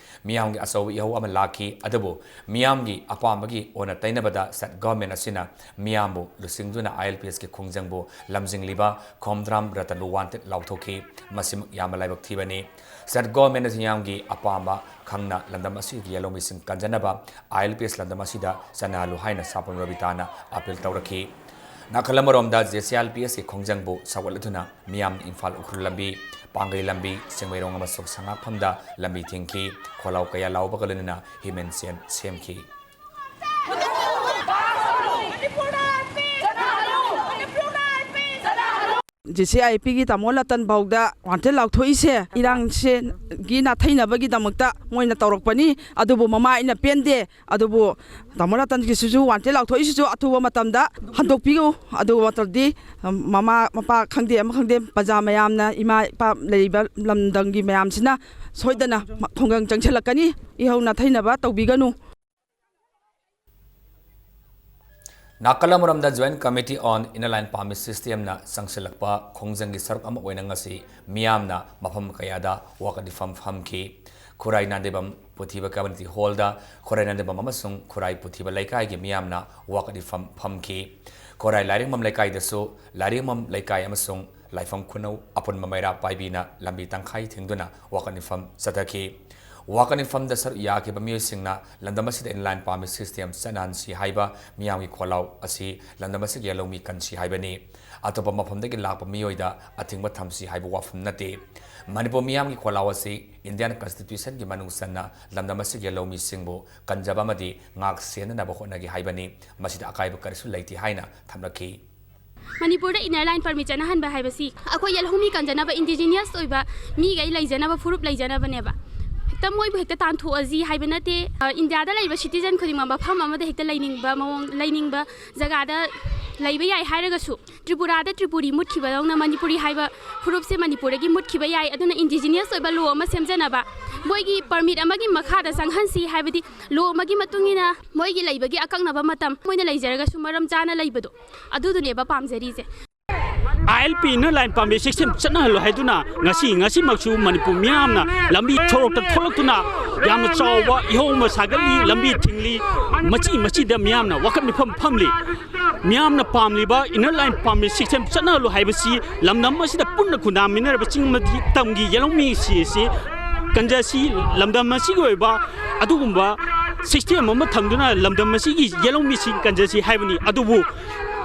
ꯃꯤꯌꯥꯝꯒꯤ ꯑꯆꯧꯕ ꯏꯍꯧ ꯑꯃ ꯂꯥꯛꯈꯤ, ꯑꯗꯨꯕꯨ ꯃꯤꯌꯥꯝꯒꯤ ꯑꯄꯥꯝꯕꯒꯤ ꯑꯣꯟꯅ ꯇꯩꯅꯕꯗ ꯁ꯭ꯇꯦꯠ ꯒꯚꯔꯟꯃꯦꯟ ꯑꯁꯤꯅ ꯃꯤꯌꯥꯝꯕꯨ ꯂꯨꯆꯤꯡꯗꯨꯅ ꯑꯥꯏ ꯑꯦꯜ ꯄꯤ ꯑꯦꯁꯀꯤ ꯈꯣꯡꯖꯪꯕꯨ ꯂꯝꯖꯤꯡꯂꯤꯕ ꯈꯣꯝꯗ꯭ꯔꯥꯝ ꯔꯇꯟꯕꯨ ꯋꯥꯟꯇꯦꯗ ꯂꯥꯎꯊꯣꯛꯈꯤ꯫ ꯃꯁꯤꯃꯛ ꯌꯥꯝꯅ ꯂꯥꯏꯕꯛ ꯊꯤꯕꯅꯤ꯫ ꯁ꯭ꯇꯦꯠ ꯒꯚꯔꯟꯃꯦꯟꯅ ꯃꯤꯌꯥꯝꯒꯤ ꯑꯄꯥꯝꯕ ꯈꯪꯅ ꯂꯝꯗꯝ ꯑꯁꯤꯒꯤ ꯌꯦꯜꯍꯧꯃꯤꯁꯤꯡ ꯀꯟꯖꯅꯕ ꯑꯥꯏ ꯑꯦꯜ ꯄꯤ ꯑꯦꯁ ꯂꯝꯗꯝ ꯑꯁꯤꯗ ꯆꯠꯅꯍꯜꯂꯨ ꯍꯥꯏꯅ ꯁꯥꯄꯝ ꯔꯣꯕꯤꯇꯥꯅ ꯑꯄꯤꯜ ꯇꯧꯔꯛꯈꯤ꯫ ꯅꯥꯀꯜ ꯑꯃꯔꯣꯝꯗ ꯖꯦ ꯑꯦꯁ ꯑꯦꯜ ꯄꯤ ꯑꯦꯁꯀꯤ ꯈꯣꯡꯖꯪꯕꯨ ꯁꯧꯒꯠꯂꯗꯨꯅ ꯃꯤꯌꯥꯝꯅ ꯏꯝꯐꯥꯜ ꯎꯈ꯭ꯔꯨꯜ ꯂꯝꯕꯤ, ꯄꯥꯡꯒꯩ ꯂꯝꯕꯤ, ꯆꯤꯡꯃꯩꯔꯣꯡ ꯑꯃꯁꯨꯡ ꯁꯉꯥꯛꯐꯝꯗ ꯂꯝꯕꯤ ꯊꯤꯡꯈꯤ꯫ ꯈꯣꯜꯂꯥꯎ ꯀꯌꯥ ꯂꯥꯎꯕꯒ ꯂꯣꯏꯅꯅ ꯍ꯭ꯌꯨꯃꯦꯟ ꯆꯦꯟ ꯁꯦꯝꯈꯤ꯫ ꯖꯦ ꯁꯤ ꯑꯥꯏ ꯄꯤꯒꯤ ꯇꯥꯃꯣ ꯂꯇꯟ ꯐꯥꯎꯗ ꯋꯥꯟꯇꯦꯗ ꯂꯥꯎꯊꯣꯛꯏꯁꯦ ꯏꯔꯥꯡꯁꯦꯒꯤ ꯅꯥꯊꯩꯅꯕꯒꯤꯗꯃꯛꯇ ꯃꯣꯏꯅ ꯇꯧꯔꯛꯄꯅꯤ꯫ ꯑꯗꯨꯕꯨ ꯃꯃꯥ ꯑꯩꯅ ꯄꯦꯟꯗꯦ꯫ ꯑꯗꯨꯕꯨ ꯇꯥꯃꯣ ꯂꯇꯟꯒꯤꯁꯤꯁꯨ ꯋꯥꯟꯇꯦꯗ ꯂꯥꯎꯊꯣꯛꯏꯁꯤꯁꯨ ꯑꯊꯨꯕ ꯃꯇꯝꯗ ꯍꯟꯗꯣꯛꯄꯤꯌꯨ꯫ ꯑꯗꯨꯒ ꯃꯇꯝꯗꯤ ꯃꯃꯥ ꯃꯄꯥ ꯈꯪꯗꯦ ꯑꯃ ꯈꯪꯗꯦ ꯄ꯭ꯔꯖꯥ ꯃꯌꯥꯝꯅ ꯏꯃꯥ ꯏꯄꯥ ꯂꯩꯔꯤꯕ ꯂꯝꯗꯝꯒꯤ ꯃꯌꯥꯝꯁꯤꯅ ꯁꯣꯏꯗꯅ ꯈꯨꯡꯒꯪ ꯆꯪꯁꯤꯜꯂꯛꯀꯅꯤ꯫ ꯏꯍꯧ ꯅꯥꯊꯩꯅꯕ ꯇꯧꯕꯤꯒꯅꯨ꯫ ꯅꯥꯀꯜ ꯑꯃꯔꯣꯝꯗ Joint Committee on Inner Line Permit Systemꯅ ꯆꯪꯁꯤꯜꯂꯛꯄ ꯈꯣꯡꯖꯪꯒꯤ ꯁꯔꯨꯛ ꯑꯃ ꯑꯣꯏꯅ ꯉꯁꯤ ꯃꯤꯌꯥꯝꯅ ꯃꯐꯝ ꯀꯌꯥꯗ ꯋꯥꯀꯠ ꯃꯤꯐꯝ ꯐꯝꯈꯤ꯫ ꯈꯨꯔꯥꯏ ꯅꯥꯟꯗꯦꯕꯝ ꯄꯨꯊꯤꯕ Community Hallꯗ ꯈꯨꯔꯥꯏ ꯅꯥꯟꯗꯦꯕꯝ ꯑꯃꯁꯨꯡ ꯈꯨꯔꯥꯏ ꯄꯨꯊꯤꯕ ꯂꯩꯀꯥꯏꯒꯤ ꯃꯤꯌꯥꯝꯅ ꯋꯥꯀꯠ ꯃꯤꯐꯝ ꯐꯝꯈꯤ꯫ ꯈꯨꯔꯥꯏ ꯂꯥꯏꯔꯤꯛꯃꯝ ꯂꯩꯀꯥꯏꯗꯁꯨ ꯂꯥꯏꯔꯤꯛꯃꯝ ꯂꯩꯀꯥꯏ ꯑꯃꯁꯨꯡ ꯂꯥꯏꯐꯝ ꯈꯨꯅꯧ ꯑꯄꯨꯟꯕ ꯃꯩꯔꯥ ꯄꯥꯏꯕꯤꯅ ꯂꯝꯕꯤ ꯇꯪꯈꯥꯏ ꯊꯤꯡꯗꯨꯅ ꯋꯥꯀꯠ ꯃꯤꯐꯝ ꯆꯠꯊꯈꯤ꯫ ꯋꯥꯀꯠ ꯃꯤꯐꯝꯗ ꯁꯔꯨꯛ ꯌꯥꯈꯤꯕ ꯃꯤꯑꯣꯏꯁꯤꯡꯅ ꯂꯝꯗꯝ ꯑꯁꯤꯗ Inner Line Permit System ꯆꯠꯅꯍꯟꯁꯤ ꯍꯥꯏꯕ ꯃꯤꯌꯥꯝꯒꯤ ꯈꯣꯜꯂꯥꯎ ꯑꯁꯤ ꯂꯝꯗꯝ ꯑꯁꯤꯒꯤ ꯌꯦꯜꯍꯧꯃꯤ ꯀꯟꯁꯤ ꯍꯥꯏꯕꯅꯤ꯫ ꯑꯇꯣꯞꯄ ꯃꯐꯝꯗꯒꯤ ꯂꯥꯛꯄ ꯃꯤꯑꯣꯏꯗ ꯑꯊꯤꯡꯕ ꯊꯝꯁꯤ ꯍꯥꯏꯕ ꯋꯥꯐꯝ ꯅꯠꯇꯦ꯫ ꯃꯅꯤꯄꯨꯔ ꯃꯤꯌꯥꯝꯒꯤ ꯈꯣꯜꯂꯥꯎ ꯑꯁꯤ Indian Constitutionꯒꯤ ꯃꯅꯨꯡ ꯆꯟꯅ ꯂꯝꯗꯝ ꯑꯁꯤꯒꯤ ꯌꯦꯜꯍꯧꯃꯤꯁꯤꯡꯕꯨ ꯀꯟꯖꯕ ꯑꯃꯗꯤ ꯉꯥꯛ ꯁꯦꯟꯅꯅꯕ ꯍꯣꯠꯅꯒꯦ ꯍꯥꯏꯕꯅꯤ꯫ ꯃꯁꯤꯗ ꯑꯀꯥꯏꯕ ꯀꯔꯤꯁꯨ ꯂꯩꯇꯦ ꯍꯥꯏꯅ ꯊꯝꯂꯛꯈꯤ꯫ ꯃꯅꯤꯄꯨꯔꯗ Inner Line Permit ꯆꯠꯅꯍꯟꯕ ꯍꯥꯏꯕꯁꯤ ꯑꯩꯈꯣꯏ ꯌꯦꯜꯍꯧꯃꯤ ꯀꯟꯖꯅꯕ, indigenous ꯑꯣꯏꯕ ꯃꯤꯒꯩ ꯂꯩꯖꯅꯕ, ꯐꯨꯔꯨꯞ ꯂꯩꯖꯅꯕꯅꯦꯕ꯫ ꯍꯦꯛꯇ ꯃꯣꯏꯕꯨ ꯍꯦꯛꯇ ꯇꯥꯟꯊꯣꯛꯑꯁꯤ ꯍꯥꯏꯕ ꯅꯠꯇꯦ꯫ ꯑ, ꯏꯟꯗꯤꯌꯥꯗ ꯂꯩꯕ citizen ꯈꯨꯗꯤꯡꯃꯛ ꯃꯐꯝ ꯑꯃꯗ ꯍꯦꯛꯇ ꯂꯩꯅꯤꯡꯕ ꯃꯑꯣꯡ, ꯂꯩꯅꯤꯡꯕ ꯖꯒꯥꯗ ꯂꯩꯕ ꯌꯥꯏ ꯍꯥꯏꯔꯒꯁꯨ, ꯇ꯭ꯔꯤꯄꯨꯔꯥꯗ ꯇ꯭ꯔꯤꯄꯨꯔꯤ ꯃꯨꯠꯈꯤꯕꯗꯧꯅ ꯃꯅꯤꯄꯨꯔꯤ ꯍꯥꯏꯕ ꯐꯨꯔꯨꯞꯁꯦ ꯃꯅꯤꯄꯨꯔꯗꯒꯤ ꯃꯨꯠꯈꯤꯕ ꯌꯥꯏ꯫ ꯑꯗꯨꯅ indigenous ꯑꯣꯏꯕ law ꯑꯃ ꯁꯦꯝꯖꯅꯕ, ꯃꯣꯏꯒꯤ permit ꯑꯃꯒꯤ ꯃꯈꯥꯗ ꯆꯪꯍꯟꯁꯤ ꯍꯥꯏꯕꯗꯤ, law ꯑꯃꯒꯤ ꯃꯇꯨꯡ ꯏꯟꯅ ꯃꯣꯏꯒꯤ ꯂꯩꯕꯒꯤ ꯑꯀꯛꯅꯕ ꯃꯇꯝ, ꯃꯣꯏꯅ ꯂꯩꯖꯔꯒꯁꯨ ꯃꯔꯝ ꯆꯥꯅ ꯂꯩꯕꯗꯣ, ꯑꯗꯨꯗꯨꯅꯦꯕ ꯄꯥꯝꯖꯔꯤꯁꯦ꯫ ILP, Inner Line Permit System ꯆꯠꯅꯍꯜꯂꯨ ꯍꯥꯏꯗꯨꯅ ꯉꯁꯤ, ꯉꯁꯤꯃꯛꯁꯨ ꯃꯅꯤꯄꯨꯔ ꯃꯤꯌꯥꯝꯅ ꯂꯝꯕꯤ ꯁꯣꯔꯣꯛꯇ ꯊꯣꯛꯂꯛꯇꯨꯅ ꯌꯥꯝꯅ ꯆꯥꯎꯕ ꯏꯍꯧ ꯑꯃ ꯁꯥꯒꯠꯂꯤ, ꯂꯝꯕꯤ ꯊꯤꯡꯂꯤ, ꯃꯆꯤ ꯃꯆꯤꯗ ꯃꯤꯌꯥꯝꯅ ꯋꯥꯀꯠ ꯃꯤꯐꯝ ꯐꯝꯂꯤ꯫ ꯃꯤꯌꯥꯝꯅ ꯄꯥꯝꯂꯤꯕ Inner Line Permit System ꯆꯠꯅꯍꯜꯂꯨ ꯍꯥꯏꯕꯁꯤ ꯂꯝꯗꯝ ꯑꯁꯤꯗ ꯄꯨꯟꯅ ꯈꯨꯟꯗꯥꯃꯤꯟꯅꯔꯕ ꯆꯤꯡ ꯑꯃꯗꯤ ꯇꯝꯒꯤ ꯌꯦꯜꯍꯧꯃꯤꯁꯤ ꯑꯁꯤ ꯀꯟꯖꯁꯤ, ꯂꯝꯗꯝ ꯑꯁꯤꯒꯤ ꯑꯣꯏꯕ ꯑꯗꯨꯒꯨꯝꯕ system ꯑꯃ ꯊꯝꯗꯨꯅ ꯂꯝꯗꯝ ꯑꯁꯤꯒꯤ ꯌꯦꯜꯍꯧꯃꯤꯁꯤꯡ ꯀꯟꯖꯁꯤ ꯍꯥꯏꯕꯅꯤ꯫ ꯑꯗꯨꯕꯨ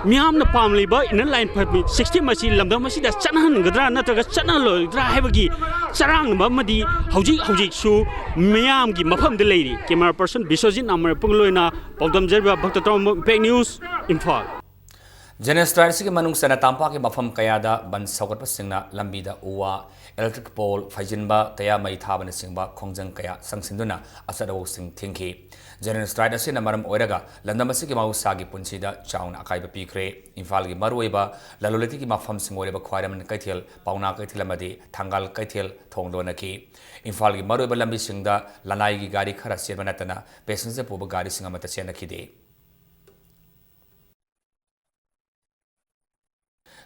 ꯃꯤꯌꯥꯝꯅ ꯄꯥꯝꯂꯤꯕ Inner Line Permit System ꯑꯁꯤ ꯂꯝꯗꯝ ꯑꯁꯤꯗ ꯆꯠꯅꯍꯟꯒꯗ꯭ꯔꯥ ꯅꯠꯇ꯭ꯔꯒ ꯆꯠꯅꯍꯜꯂꯣꯏꯗ꯭ꯔꯥ ꯍꯥꯏꯕꯒꯤ ꯆꯔꯥꯡꯅꯕ ꯑꯃꯗꯤ ꯍꯧꯖꯤꯛ ꯍꯧꯖꯤꯛꯁꯨ ꯃꯤꯌꯥꯝꯒꯤ ꯃꯐꯝꯗ ꯂꯩꯔꯤ꯫ Camera person ꯕꯤꯁ꯭ꯋꯖꯤꯠ ꯅꯥꯃꯔꯄꯨꯡ ꯂꯣꯏꯅ ꯄꯥꯎꯗꯝꯖꯔꯤꯕ ꯚꯛꯇ ꯇꯔꯥꯍꯨꯝꯕ, Impact News, Imphal. General strike ꯑꯁꯤꯒꯤ ꯃꯅꯨꯡ ꯆꯟꯅ ꯇꯝꯄꯥꯛꯀꯤ ꯃꯐꯝ ꯀꯌꯥꯗ ꯕꯟ ꯁꯧꯒꯠꯄꯁꯤꯡꯅ ꯂꯝꯕꯤꯗ ꯎ ꯋꯥ, electric pole ꯐꯩꯖꯤꯟꯕ, ꯇꯌꯥ ꯃꯩ ꯊꯥꯕꯅꯆꯤꯡꯕ ꯈꯣꯡꯖꯪ ꯀꯌꯥ ꯆꯪꯁꯤꯟꯗꯨꯅ ꯑꯆꯠ ꯑꯋꯣꯛꯁꯤꯡ ꯊꯤꯡꯈꯤ꯫ General strike ꯑꯁꯤꯅ ꯃꯔꯝ ꯑꯣꯏꯔꯒ ꯂꯝꯗꯝ ꯑꯁꯤꯒꯤ ꯃꯍꯧꯁꯥꯒꯤ ꯄꯨꯟꯁꯤꯗ ꯆꯥꯎꯅ ꯑꯀꯥꯏꯕ ꯄꯤꯈ꯭ꯔꯦ꯫ ꯏꯝꯐꯥꯜꯒꯤ ꯃꯔꯨꯑꯣꯏꯕ ꯂꯂꯣꯟ ꯏꯇꯤꯛꯀꯤ ꯃꯐꯝꯁꯤꯡ ꯑꯣꯏꯔꯤꯕ ꯈ꯭ꯋꯥꯏꯔꯝꯕꯟ ꯀꯩꯊꯦꯜ, ꯄꯥꯎꯅꯥ ꯀꯩꯊꯦꯜ ꯑꯃꯗꯤ ꯊꯪꯒꯥꯜ ꯀꯩꯊꯦꯜ ꯊꯣꯡ ꯂꯣꯟꯅꯈꯤ꯫ ꯏꯝꯐꯥꯜꯒꯤ ꯃꯔꯨꯑꯣꯏꯕ ꯂꯝꯕꯤꯁꯤꯡꯗ ꯂꯅꯥꯏꯒꯤ ꯒꯥꯔꯤ ꯈꯔ ꯆꯦꯟꯕ ꯅꯠꯇꯅ passenger ꯄꯨꯕ ꯒꯥꯔꯤꯁꯤꯡ ꯑꯃꯠꯇ ꯆꯦꯟꯅꯈꯤꯗꯦ꯫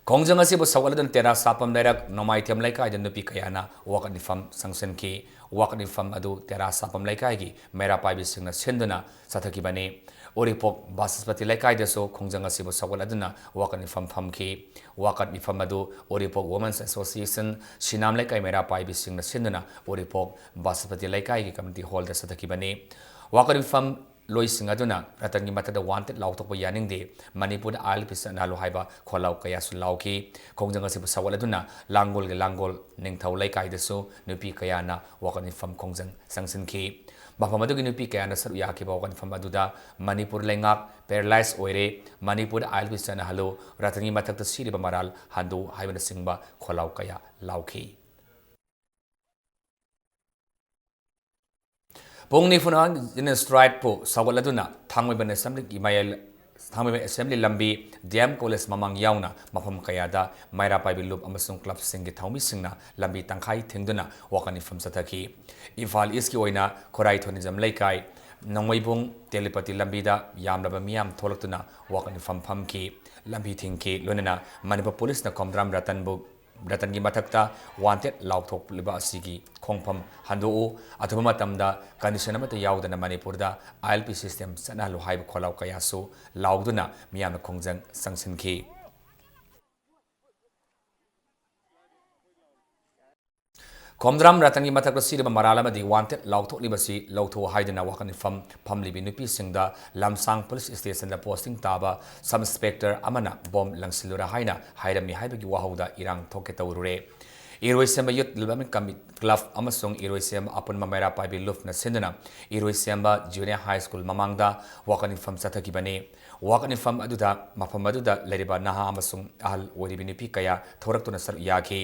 ꯈꯣꯡꯖꯪ ꯑꯁꯤꯕꯨ ꯁꯧꯒꯠꯂꯗꯨꯅ ꯇꯦꯔꯥ ꯁꯥꯄꯝ ꯂꯩꯔꯛ ꯅꯣꯡꯃꯥꯏꯊꯦꯝ ꯂꯩꯀꯥꯏꯗ ꯅꯨꯄꯤ ꯀꯌꯥꯅ ꯋꯥꯀꯠ ꯃꯤꯐꯝ ꯆꯪꯁꯤꯟꯈꯤ꯫ ꯋꯥꯀꯠ ꯃꯤꯐꯝ ꯑꯗꯨ ꯇꯦꯔꯥ ꯁꯥꯄꯝ ꯂꯩꯀꯥꯏꯒꯤ ꯃꯩꯔꯥ ꯄꯥꯏꯕꯤꯁꯤꯡꯅ ꯁꯤꯟꯗꯨꯅ ꯆꯠꯊꯈꯤꯕꯅꯤ꯫ ꯎꯔꯤꯄꯣꯛ ꯕꯥꯁꯄꯇꯤ ꯂꯩꯀꯥꯏꯗꯁꯨ ꯈꯣꯡꯖꯪ ꯑꯁꯤꯕꯨ ꯁꯧꯒꯠꯂꯗꯨꯅ ꯋꯥꯀꯠ ꯃꯤꯐꯝ ꯐꯝꯈꯤ꯫ ꯋꯥꯀꯠ ꯃꯤꯐꯝ ꯑꯗꯨ ꯎꯔꯤꯄꯣꯛ Women's Association ꯁꯤꯅꯥꯝ ꯂꯩꯀꯥꯏ ꯃꯩꯔꯥ ꯄꯥꯏꯕꯤꯁꯤꯡꯅ ꯁꯤꯟꯗꯨꯅ ꯎꯔꯤꯄꯣꯛ ꯕꯥꯁꯄꯇꯤ ꯂꯩꯀꯥꯏꯒꯤ community hall ꯗ ꯆꯠꯊꯈꯤꯕꯅꯤ꯫ ꯋꯥꯀꯠ ꯃꯤꯐꯝ ꯂꯣꯏꯁꯤꯡ ꯑꯗꯨꯅ ꯔꯇꯟꯒꯤ ꯃꯊꯛꯇ wanted ꯂꯥꯎꯊꯣꯛꯄ ꯌꯥꯅꯤꯡꯗꯦ, ꯃꯅꯤꯄꯨꯔꯗ ILP ꯆꯠꯅꯍꯜꯂꯨ ꯍꯥꯏꯕ ꯈꯣꯜꯂꯥꯎ ꯀꯌꯥꯁꯨ ꯂꯥꯎꯈꯤ꯫ ꯈꯣꯡꯖꯪ ꯑꯁꯤꯕꯨ ꯁꯧꯒꯠꯂꯗꯨꯅ ꯂꯥꯡꯒꯣꯜꯒꯤ ꯂꯥꯡꯒꯣꯜ ꯅꯤꯡꯊꯧ ꯂꯩꯀꯥꯏꯗꯁꯨ ꯅꯨꯄꯤ ꯀꯌꯥꯅ ꯋꯥꯀꯠ ꯃꯤꯐꯝ ꯈꯣꯡꯖꯪ ꯆꯪꯁꯤꯟꯈꯤ꯫ ꯃꯐꯝ ꯑꯗꯨꯒꯤ ꯅꯨꯄꯤ ꯀꯌꯥꯅ ꯁꯔꯨꯛ ꯌꯥꯈꯤꯕ ꯋꯥꯀꯠ ꯃꯤꯐꯝ ꯑꯗꯨꯗ ꯃꯅꯤꯄꯨꯔ ꯂꯩꯉꯥꯛ paralyze ꯑꯣꯏꯔꯦ, ꯃꯅꯤꯄꯨꯔꯗ ILP ꯆꯠꯅꯍꯜꯂꯨ, ꯔꯇꯟꯒꯤ ꯃꯊꯛꯇ ꯁꯤꯔꯤꯕ ꯃꯔꯥꯜ ꯍꯟꯗꯣꯛꯎ ꯍꯥꯏꯕꯅꯆꯤꯡꯕ ꯈꯣꯜꯂꯥꯎ ꯀꯌꯥ ꯂꯥꯎꯈꯤ꯫ ꯄꯨꯡ ꯅꯤꯐꯨꯅ General Strike ꯄꯨ ꯁꯧꯒꯠꯂꯗꯨꯅ ꯊꯥꯡꯃꯩꯕꯟ Assembly ꯒꯤ ꯃꯌꯥꯏ, ꯊꯥꯡꯃꯩꯕꯟ Assembly ꯂꯝꯕꯤ, D M College ꯃꯃꯥꯡ ꯌꯥꯎꯅ ꯃꯐꯝ ꯀꯌꯥꯗ ꯃꯩꯔꯥ ꯄꯥꯏꯕꯤ ꯂꯨꯞ ꯑꯃꯁꯨꯡ club ꯁꯤꯡꯒꯤ ꯊꯧꯃꯤꯁꯤꯡꯅ ꯂꯝꯕꯤ ꯇꯪꯈꯥꯏ ꯊꯤꯡꯗꯨꯅ ꯋꯥꯀꯠ ꯃꯤꯐꯝ ꯆꯠꯊꯈꯤ꯫ ꯏꯝꯐꯥꯜ East ꯀꯤ ꯑꯣꯏꯅ ꯈꯨꯔꯥꯏ ꯊꯣꯅꯤꯖꯝ ꯂꯩꯀꯥꯏ, ꯅꯣꯡꯃꯩꯕꯨꯡ ꯇꯦꯂꯤꯄꯇꯤ ꯂꯝꯕꯤꯗ ꯌꯥꯝꯂꯕ ꯃꯤꯌꯥꯝ ꯊꯣꯛꯂꯛꯇꯨꯅ ꯋꯥꯀꯠ ꯃꯤꯐꯝ ꯐꯝꯈꯤ, ꯂꯝꯕꯤ ꯊꯤꯡꯈꯤ꯫ ꯂꯣꯏꯅꯅ ꯃꯅꯤꯄꯨꯔ ꯄꯨꯂꯤꯁꯅ ꯈꯣꯝꯗ꯭ꯔꯥꯝ ꯔꯇꯟꯕꯨ ꯔꯇꯟꯒꯤ ꯃꯊꯛꯇ wanted ꯂꯥꯎꯊꯣꯛꯂꯤꯕ ꯑꯁꯤꯒꯤ ꯈꯣꯡꯐꯝ ꯍꯟꯗꯣꯛꯎ, ꯑꯊꯨꯕ ꯃꯇꯝꯗ condition ꯑꯃꯠꯇ ꯌꯥꯎꯗꯅ ꯃꯅꯤꯄꯨꯔꯗ ILP system ꯆꯠꯅꯍꯜꯂꯨ ꯍꯥꯏꯕ ꯈꯣꯜꯂꯥꯎ ꯀꯌꯥꯁꯨ ꯂꯥꯎꯗꯨꯅ ꯃꯤꯌꯥꯝꯅ ꯈꯣꯡꯖꯪ ꯆꯪꯁꯤꯟꯈꯤ꯫ ꯈꯣꯝꯗ꯭ꯔꯥꯝ ꯔꯇꯟꯒꯤ ꯃꯊꯛꯇ ꯁꯤꯔꯤꯕ ꯃꯔꯥꯜ ꯑꯃꯗꯤ wanted ꯂꯥꯎꯊꯣꯛꯂꯤꯕꯁꯤ ꯂꯧꯊꯣꯛꯎ ꯍꯥꯏꯗꯨꯅ ꯋꯥꯀꯠ ꯃꯤꯐꯝ ꯐꯝꯂꯤꯕꯤ ꯅꯨꯄꯤꯁꯤꯡꯗ ꯂꯝꯁꯥꯡ police station ꯗ posting ꯇꯥꯕ sub inspector ꯑꯃꯅ bomb ꯂꯪꯁꯤꯜꯂꯨꯔꯥ ꯍꯥꯏꯅ ꯍꯥꯏꯔꯝꯃꯤ ꯍꯥꯏꯕꯒꯤ ꯋꯥꯍꯧꯗ ꯏꯔꯥꯡ ꯊꯣꯛꯀꯦ ꯇꯧꯔꯨꯔꯦ꯫ ꯏꯔꯣꯏꯁꯦꯝꯕ Youth Development Commi-, Club ꯑꯃꯁꯨꯡ ꯏꯔꯣꯏꯁꯦꯝꯕ ꯑꯄꯨꯟꯕ ꯃꯩꯔꯥ ꯄꯥꯏꯕꯤ ꯂꯨꯞꯅ ꯁꯤꯟꯗꯨꯅ ꯏꯔꯣꯏꯁꯦꯝꯕ Junior High School ꯃꯃꯥꯡꯗ ꯋꯥꯀꯠ ꯃꯤꯐꯝ ꯆꯠꯊꯈꯤꯕꯅꯤ꯫ ꯋꯥꯀꯠ ꯃꯤꯐꯝ ꯑꯗꯨꯗ ꯃꯐꯝ ꯑꯗꯨꯗ ꯂꯩꯔꯤꯕ ꯅꯍꯥ ꯑꯃꯁꯨꯡ ꯑꯍꯜ ꯑꯣꯏꯔꯤꯕꯤ ꯅꯨꯄꯤ ꯀꯌꯥ ꯊꯣꯔꯛꯇꯨꯅ ꯁꯔꯨꯛ ꯌꯥꯈꯤ꯫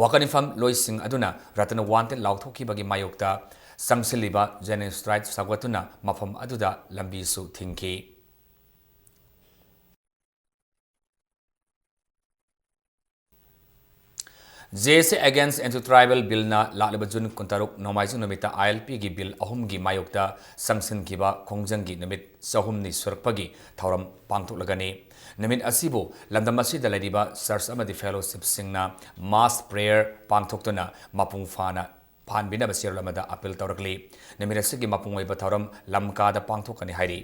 ꯋꯥꯀꯠ ꯃꯤꯐꯝ ꯂꯣꯏꯁꯤꯡ ꯑꯗꯨꯅ ꯔꯇꯟ wanted ꯂꯥꯎꯊꯣꯛꯈꯤꯕꯒꯤ ꯃꯥꯌꯣꯛꯇ ꯆꯪꯁꯤꯜꯂꯤꯕ General Strike ꯁꯧꯒꯠꯇꯨꯅ ꯃꯐꯝ ꯑꯗꯨꯗ ꯂꯝꯕꯤꯁꯨ ꯊꯤꯡꯈꯤ꯫ JAC Against Anti-Tribal Bill ꯅ ꯂꯥꯛꯂꯤꯕ June ꯀꯨꯟꯇꯔꯨꯛ ꯅꯣꯡꯃꯥꯏꯖꯤꯡ ꯅꯨꯃꯤꯠꯇ ILP ꯒꯤ bill ꯑꯍꯨꯝꯒꯤ ꯃꯥꯌꯣꯛꯇ ꯆꯪꯁꯤꯟꯈꯤꯕ ꯈꯣꯡꯖꯪꯒꯤ ꯅꯨꯃꯤꯠ ꯆꯍꯨꯝꯅꯤ ꯁꯨꯔꯛꯄꯒꯤ ꯊꯧꯔꯝ ꯄꯥꯡꯊꯣꯛꯂꯒꯅꯤ꯫ ꯅꯨꯃꯤꯠ ꯑꯁꯤꯕꯨ ꯂꯝꯗꯝ ꯑꯁꯤꯗ ꯂꯩꯔꯤꯕ ꯆꯔꯆ ꯑꯃꯗꯤ ꯐꯦꯂꯣꯁꯤꯞꯁꯤꯡꯅ mass prayer ꯄꯥꯡꯊꯣꯛꯇꯨꯅ ꯃꯄꯨꯡ ꯐꯥꯅ ꯐꯥꯍꯟꯕꯤꯅꯕ ꯆꯦꯔꯣꯜ ꯑꯃꯗ appeal ꯇꯧꯔꯛꯂꯤ꯫ ꯅꯨꯃꯤꯠ ꯑꯁꯤꯒꯤ ꯃꯄꯨꯡ ꯑꯣꯏꯕ ꯊꯧꯔꯝ ꯂꯝꯀꯥꯗ ꯄꯥꯡꯊꯣꯛꯀꯅꯤ ꯍꯥꯏꯔꯤ꯫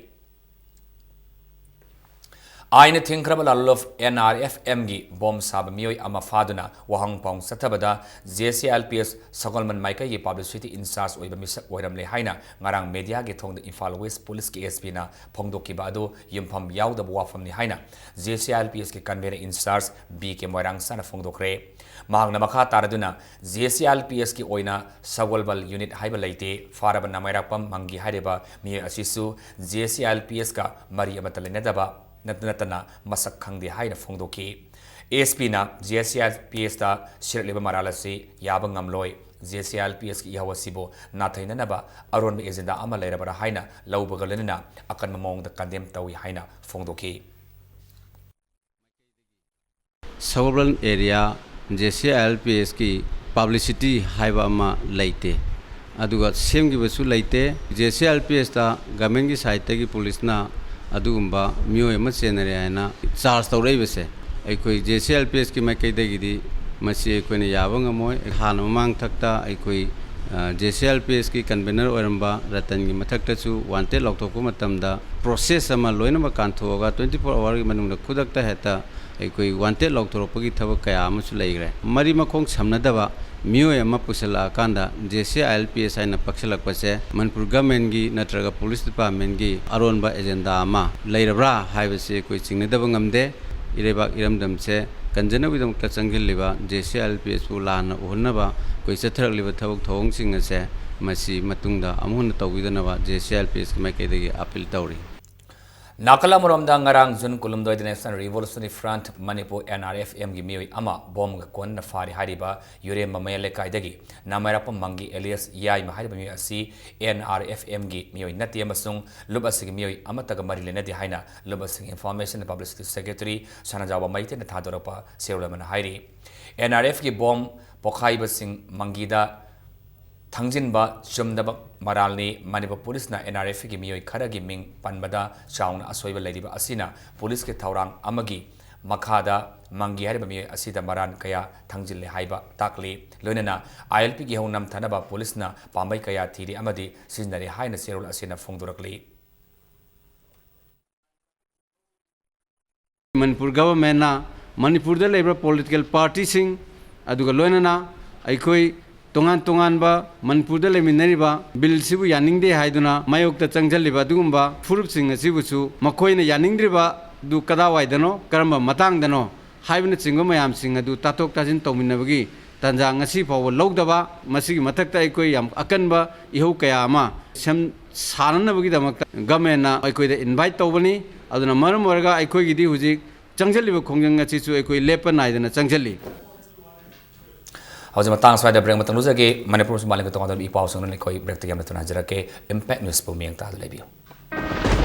ꯑꯥꯏꯟꯅ ꯊꯤꯡꯈ꯭ꯔꯕ ꯂꯥꯂꯣꯜ ꯑꯣꯐ NRFMꯒꯤ ꯕꯣꯝ ꯁꯥꯕ ꯃꯤꯑꯣꯏ ꯑꯃ ꯐꯥꯗꯨꯅ ꯋꯥꯍꯪ ꯄꯥꯎ ꯆꯠꯊꯕꯗ JCILPS Sagolband ꯃꯥꯏꯀꯩꯒꯤ publicity in charge ꯑꯣꯏꯕ ꯃꯤꯁꯛ ꯑꯣꯏꯔꯝꯂꯦ ꯍꯥꯏꯅ ꯉꯔꯥꯡ mediaꯒꯤ ꯊꯣꯡꯗ ꯏꯝꯐꯥꯜ West Policeꯀꯤ SPꯅ ꯐꯣꯡꯗꯣꯛꯈꯤꯕ ꯑꯗꯨ ꯌꯨꯝꯐꯝ ꯌꯥꯎꯗꯕ ꯋꯥꯐꯝꯅꯤ ꯍꯥꯏꯅ JCILPSꯀꯤ convener in charge B K ꯃꯣꯏꯔꯥꯡꯁꯥꯅ ꯐꯣꯡꯗꯣꯛꯈ꯭ꯔꯦ꯫ ꯃꯍꯥꯛꯅ ꯃꯈꯥ ꯇꯥꯔꯗꯨꯅ, JCILPSꯀꯤ ꯑꯣꯏꯅ ꯁꯒꯣꯜꯕꯜ unit ꯍꯥꯏꯕ ꯂꯩꯇꯦ, ꯐꯥꯔꯕ ꯅꯃꯥꯏꯔꯥꯛꯄꯝ ꯃꯪꯒꯤ ꯍꯥꯏꯔꯤꯕ ꯃꯤꯑꯣꯏ ꯑꯁꯤꯁꯨ JCILPSꯀ ꯃꯔꯤ ꯑꯃꯠꯇ ꯂꯩꯅꯗꯕ ꯅꯠꯇ ꯅꯠꯇꯅ ꯃꯁꯛ ꯈꯪꯗꯦ ꯍꯥꯏꯅ ꯐꯣꯡꯗꯣꯛꯈꯤ꯫ SPꯅ JCILPSꯇ ꯁꯤꯔꯛꯂꯤꯕ ꯃꯔꯥꯜ ꯑꯁꯤ ꯌꯥꯕ ꯉꯝꯂꯣꯏ꯫ JCILPSꯀꯤ ꯏꯍꯧ ꯑꯁꯤꯕꯨ ꯅꯥꯊꯩꯅꯅꯕ ꯑꯔꯣꯟꯕ agenda ꯑꯃ ꯂꯩꯔꯕ꯭ꯔꯥ ꯍꯥꯏꯅ ꯂꯧꯕꯒ ꯂꯣꯏꯅꯅ ꯑꯀꯟꯕ ꯃꯑꯣꯡꯗ condemn ꯇꯧꯏ ꯍꯥꯏꯅ ꯐꯣꯡꯗꯣꯛꯈꯤ꯫ ꯁꯒꯣꯜꯕꯟ area JCILPSꯀꯤ publicity ꯍꯥꯏꯕ ꯑꯃ ꯂꯩꯇꯦ, ꯑꯗꯨꯒ ꯁꯦꯝꯈꯤꯕꯁꯨ ꯂꯩꯇꯦ꯫ JCILPSꯇ governmentꯀꯤ sideꯇꯒꯤ policeꯅ ꯑꯗꯨꯒꯨꯝꯕ ꯃꯤꯑꯣꯏ ꯑꯃ ꯆꯦꯟꯅꯔꯦ ꯍꯥꯏꯅ charge ꯇꯧꯔꯛꯏꯕꯁꯦ ꯑꯩꯈꯣꯏ JCILPSꯀꯤ ꯃꯥꯏꯀꯩꯗꯒꯤꯗꯤ ꯃꯁꯤ ꯑꯩꯈꯣꯏꯅ ꯌꯥꯕ ꯉꯝꯃꯣꯏ꯫ ꯍꯥꯟꯅ ꯃꯃꯥꯡ ꯊꯛꯇ ꯑꯩꯈꯣꯏ, ꯑ, JCILPSꯀꯤ convener ꯑꯣꯏꯔꯝꯕ ꯔꯇꯟꯒꯤ ꯃꯊꯛꯇꯁꯨ wanted ꯂꯥꯎꯊꯣꯛꯄ ꯃꯇꯝꯗ process ꯑꯃ ꯂꯣꯏꯅꯃꯛ ꯀꯥꯟꯊꯣꯛꯑꯒ twenty four hourꯒꯤ ꯃꯅꯨꯡꯗ ꯈꯨꯗꯛꯇ ꯍꯦꯛꯇ ꯑꯩꯈꯣꯏ wanted ꯂꯥꯎꯊꯣꯔꯛꯄꯒꯤ ꯊꯕꯛ ꯀꯌꯥ ꯑꯃꯁꯨ ꯂꯩꯈ꯭ꯔꯦ꯫ ꯃꯔꯤ ꯃꯈꯣꯡ ꯁꯝꯅꯗꯕ ꯃꯤꯑꯣꯏ ꯑꯃ ꯄꯨꯁꯤꯜꯂꯛꯑꯀꯥꯟꯗ JCILPS ꯍꯥꯏꯅ ꯄꯛꯁꯤꯜꯂꯛꯄꯁꯦ ꯃꯅꯤꯄꯨꯔ governmentꯀꯤ ꯅꯠꯇ꯭ꯔꯒ police departmentꯀꯤ ꯑꯔꯣꯟꯕ agenda ꯑꯃ ꯂꯩꯔꯕ꯭ꯔꯥ ꯍꯥꯏꯕꯁꯤ ꯑꯩꯈꯣꯏ ꯆꯤꯡꯅꯗꯕ ꯉꯝꯗꯦ꯫ ꯏꯔꯩꯕꯥꯛ ꯏꯔꯝꯗꯝꯁꯦ ꯀꯟꯖꯅꯕꯒꯤꯗꯃꯛꯇ ꯆꯪꯁꯤꯜꯂꯤꯕ JCILPSꯄꯨ ꯂꯥꯟꯅ ꯎꯍꯟꯅꯕ ꯑꯩꯈꯣꯏ ꯆꯠꯊꯔꯛꯂꯤꯕ ꯊꯕꯛ ꯊꯧꯑꯣꯡꯁꯤꯡ ꯑꯁꯦ ꯃꯁꯤ ꯃꯇꯨꯡꯗ ꯑꯃꯨꯛ ꯍꯟꯅ ꯇꯧꯕꯤꯗꯅꯕ JCILPSꯀꯤ ꯃꯥꯏꯀꯩꯗꯒꯤ appeal ꯇꯧꯔꯤ꯫ ꯅꯥꯀꯜ ꯑꯃꯔꯣꯝꯗ ꯉꯔꯥꯡ June ꯀꯨꯟꯍꯨꯝꯗꯣꯏꯗ National Revolutionary Front Manipur, NRFMꯒꯤ ꯃꯤꯑꯣꯏ ꯑꯃ ꯕꯣꯝꯒ ꯀꯣꯟꯅꯅ ꯐꯥꯔꯤ ꯍꯥꯏꯔꯤꯕ ꯌꯨꯔꯦꯝꯕ ꯃꯌꯥꯏ ꯂꯩꯀꯥꯏꯗꯒꯤ ꯅꯃꯥꯏꯔꯥꯛꯄꯝ ꯃꯪꯒꯤ alias ꯌꯥꯏꯃ ꯍꯥꯏꯔꯤꯕ ꯃꯤꯑꯣꯏ ꯑꯁꯤ NRFMꯒꯤ ꯃꯤꯑꯣꯏ ꯅꯠꯇꯦ ꯑꯃꯁꯨꯡ ꯂꯨꯞ ꯑꯁꯤꯒꯤ ꯃꯤꯑꯣꯏ ꯑꯃꯠꯇꯒ ꯃꯔꯤ ꯂꯩꯅꯗꯦ ꯍꯥꯏꯅ ꯂꯨꯞ ꯑꯁꯤꯒꯤ Information and Publicity Secretary ꯁꯅꯥꯖꯥꯎꯕ ꯃꯩꯇꯩꯅ ꯊꯥꯗꯣꯔꯛꯄ ꯆꯦꯔꯣꯜ ꯑꯃꯅ ꯍꯥꯏꯔꯤ꯫ NRFꯀꯤ ꯕꯣꯝ ꯄꯣꯈꯥꯏꯕꯁꯤꯡ ꯃꯪꯒꯤꯗ ꯊꯥꯡꯖꯤꯟꯕ ꯆꯨꯝꯗꯕ ꯃꯔꯥꯜꯅꯤ꯫ ꯃꯅꯤꯄꯨꯔ ꯄꯨꯂꯤꯁꯅ NRFꯀꯤ ꯃꯤꯑꯣꯏ ꯈꯔꯒꯤ ꯃꯤꯡ ꯄꯟꯕꯗ ꯆꯥꯎꯅ ꯑꯁꯣꯏꯕ ꯂꯩꯔꯤꯕ ꯑꯁꯤꯅ ꯄꯨꯂꯤꯁꯀꯤ ꯊꯧꯔꯥꯡ ꯑꯃꯒꯤ ꯃꯈꯥꯗ ꯃꯪꯒꯤ ꯍꯥꯏꯔꯤꯕ ꯃꯤꯑꯣꯏ ꯑꯁꯤꯗ ꯃꯔꯥꯟ ꯀꯌꯥ ꯊꯥꯡꯖꯤꯜꯂꯦ ꯍꯥꯏꯕ ꯇꯥꯛꯂꯤ꯫ ꯂꯣꯏꯅꯅ ILPꯒꯤ ꯏꯍꯧ ꯅꯝꯊꯅꯕ ꯄꯨꯂꯤꯁꯅ ꯄꯥꯝꯕꯩ ꯀꯌꯥ ꯊꯤꯔꯤ ꯑꯃꯗꯤ ꯁꯤꯖꯤꯟꯅꯔꯤ ꯍꯥꯏꯅ ꯆꯦꯔꯣꯜ ꯑꯁꯤꯅ ꯐꯣꯡꯗꯣꯔꯛꯂꯤ꯫ ꯃꯅꯤꯄꯨꯔ ꯒꯚꯔꯟꯃꯦꯟꯅ ꯃꯅꯤꯄꯨꯔꯗ ꯂꯩꯕ ꯄꯣꯂꯤꯇꯤꯀꯦꯜ ꯄꯥꯔꯇꯤꯁꯤꯡ, ꯑꯗꯨꯒ ꯂꯣꯏꯅꯅ ꯑꯩꯈꯣꯏ ꯇꯣꯉꯥꯟ ꯇꯣꯉꯥꯟꯕ ꯃꯅꯤꯄꯨꯔꯗ ꯂꯩꯃꯤꯟꯅꯔꯤꯕ ꯕꯤꯜꯁꯤꯕꯨ ꯌꯥꯅꯤꯡꯗꯦ ꯍꯥꯏꯗꯨꯅ ꯃꯥꯌꯣꯛꯇ ꯆꯪꯁꯤꯜꯂꯤꯕ ꯑꯗꯨꯒꯨꯝꯕ ꯐꯨꯔꯨꯞꯁꯤꯡ ꯑꯁꯤꯕꯨꯁꯨ ꯃꯈꯣꯏꯅ ꯌꯥꯅꯤꯡꯗ꯭ꯔꯤꯕꯗꯨ ꯀꯗꯥꯋꯥꯏꯗꯅꯣ, ꯀꯔꯝꯕ ꯃꯇꯥꯡꯗꯅꯣ ꯍꯥꯏꯕꯅꯆꯤꯡꯕ ꯃꯌꯥꯝꯁꯤꯡ ꯑꯗꯨ ꯇꯥꯊꯣꯛ ꯇꯥꯁꯤꯟ ꯇꯧꯃꯤꯟꯅꯕꯒꯤ ꯇꯥꯟꯖꯥ ꯉꯁꯤ ꯐꯥꯎꯕ ꯂꯧꯗꯕ, ꯃꯁꯤꯒꯤ ꯃꯊꯛꯇ ꯑꯩꯈꯣꯏ ꯌꯥꯝ ꯑꯀꯟꯕ ꯏꯍꯧ ꯀꯌꯥ ꯑꯃ ꯁꯦꯝ ꯁꯥꯅꯅꯕꯒꯤꯗꯃꯛꯇ ꯒꯚꯔꯟꯃꯦꯟꯅ ꯑꯩꯈꯣꯏꯗ ꯏꯟꯚꯥꯏꯠ ꯇꯧꯕꯅꯤ꯫ ꯑꯗꯨꯅ ꯃꯔꯝ ꯑꯣꯏꯔꯒ ꯑꯩꯈꯣꯏꯒꯤꯗꯤ ꯍꯧꯖꯤꯛ ꯆꯪꯁꯤꯜꯂꯤꯕ ꯈꯣꯡꯖꯪ ꯑꯁꯤꯁꯨ ꯑꯩꯈꯣꯏ ꯂꯦꯞꯄ ꯅꯥꯏꯗꯅ ꯆꯪꯁꯤꯜꯂꯤ꯫ ꯍꯧꯖꯤꯛ ꯃꯇꯥꯡ ꯁ꯭ꯋꯥꯏꯗ ꯕ꯭ꯔꯦꯛ ꯑꯃꯇꯪ ꯂꯧꯖꯒꯦ꯫ ꯃꯅꯤꯄꯨꯔ ꯑꯃꯁꯨꯡ ꯃꯥꯂꯦꯝꯒꯤ ꯇꯣꯉꯥꯟ ꯇꯣꯉꯥꯟꯕ ꯏ ꯄꯥꯎꯁꯤꯡ ꯑꯩꯈꯣꯏ ꯕ꯭ꯔꯦꯛꯇꯒꯤ ꯑꯃ ꯊꯨꯅ ꯍꯟꯖꯔꯛꯀꯦ꯫ ꯏꯝꯄꯦꯛ ꯅ꯭ꯌꯨꯁꯄꯨ ꯃꯤꯠꯌꯦꯡ ꯇꯥꯗꯨꯅ ꯂꯩꯕꯤꯌꯨ꯫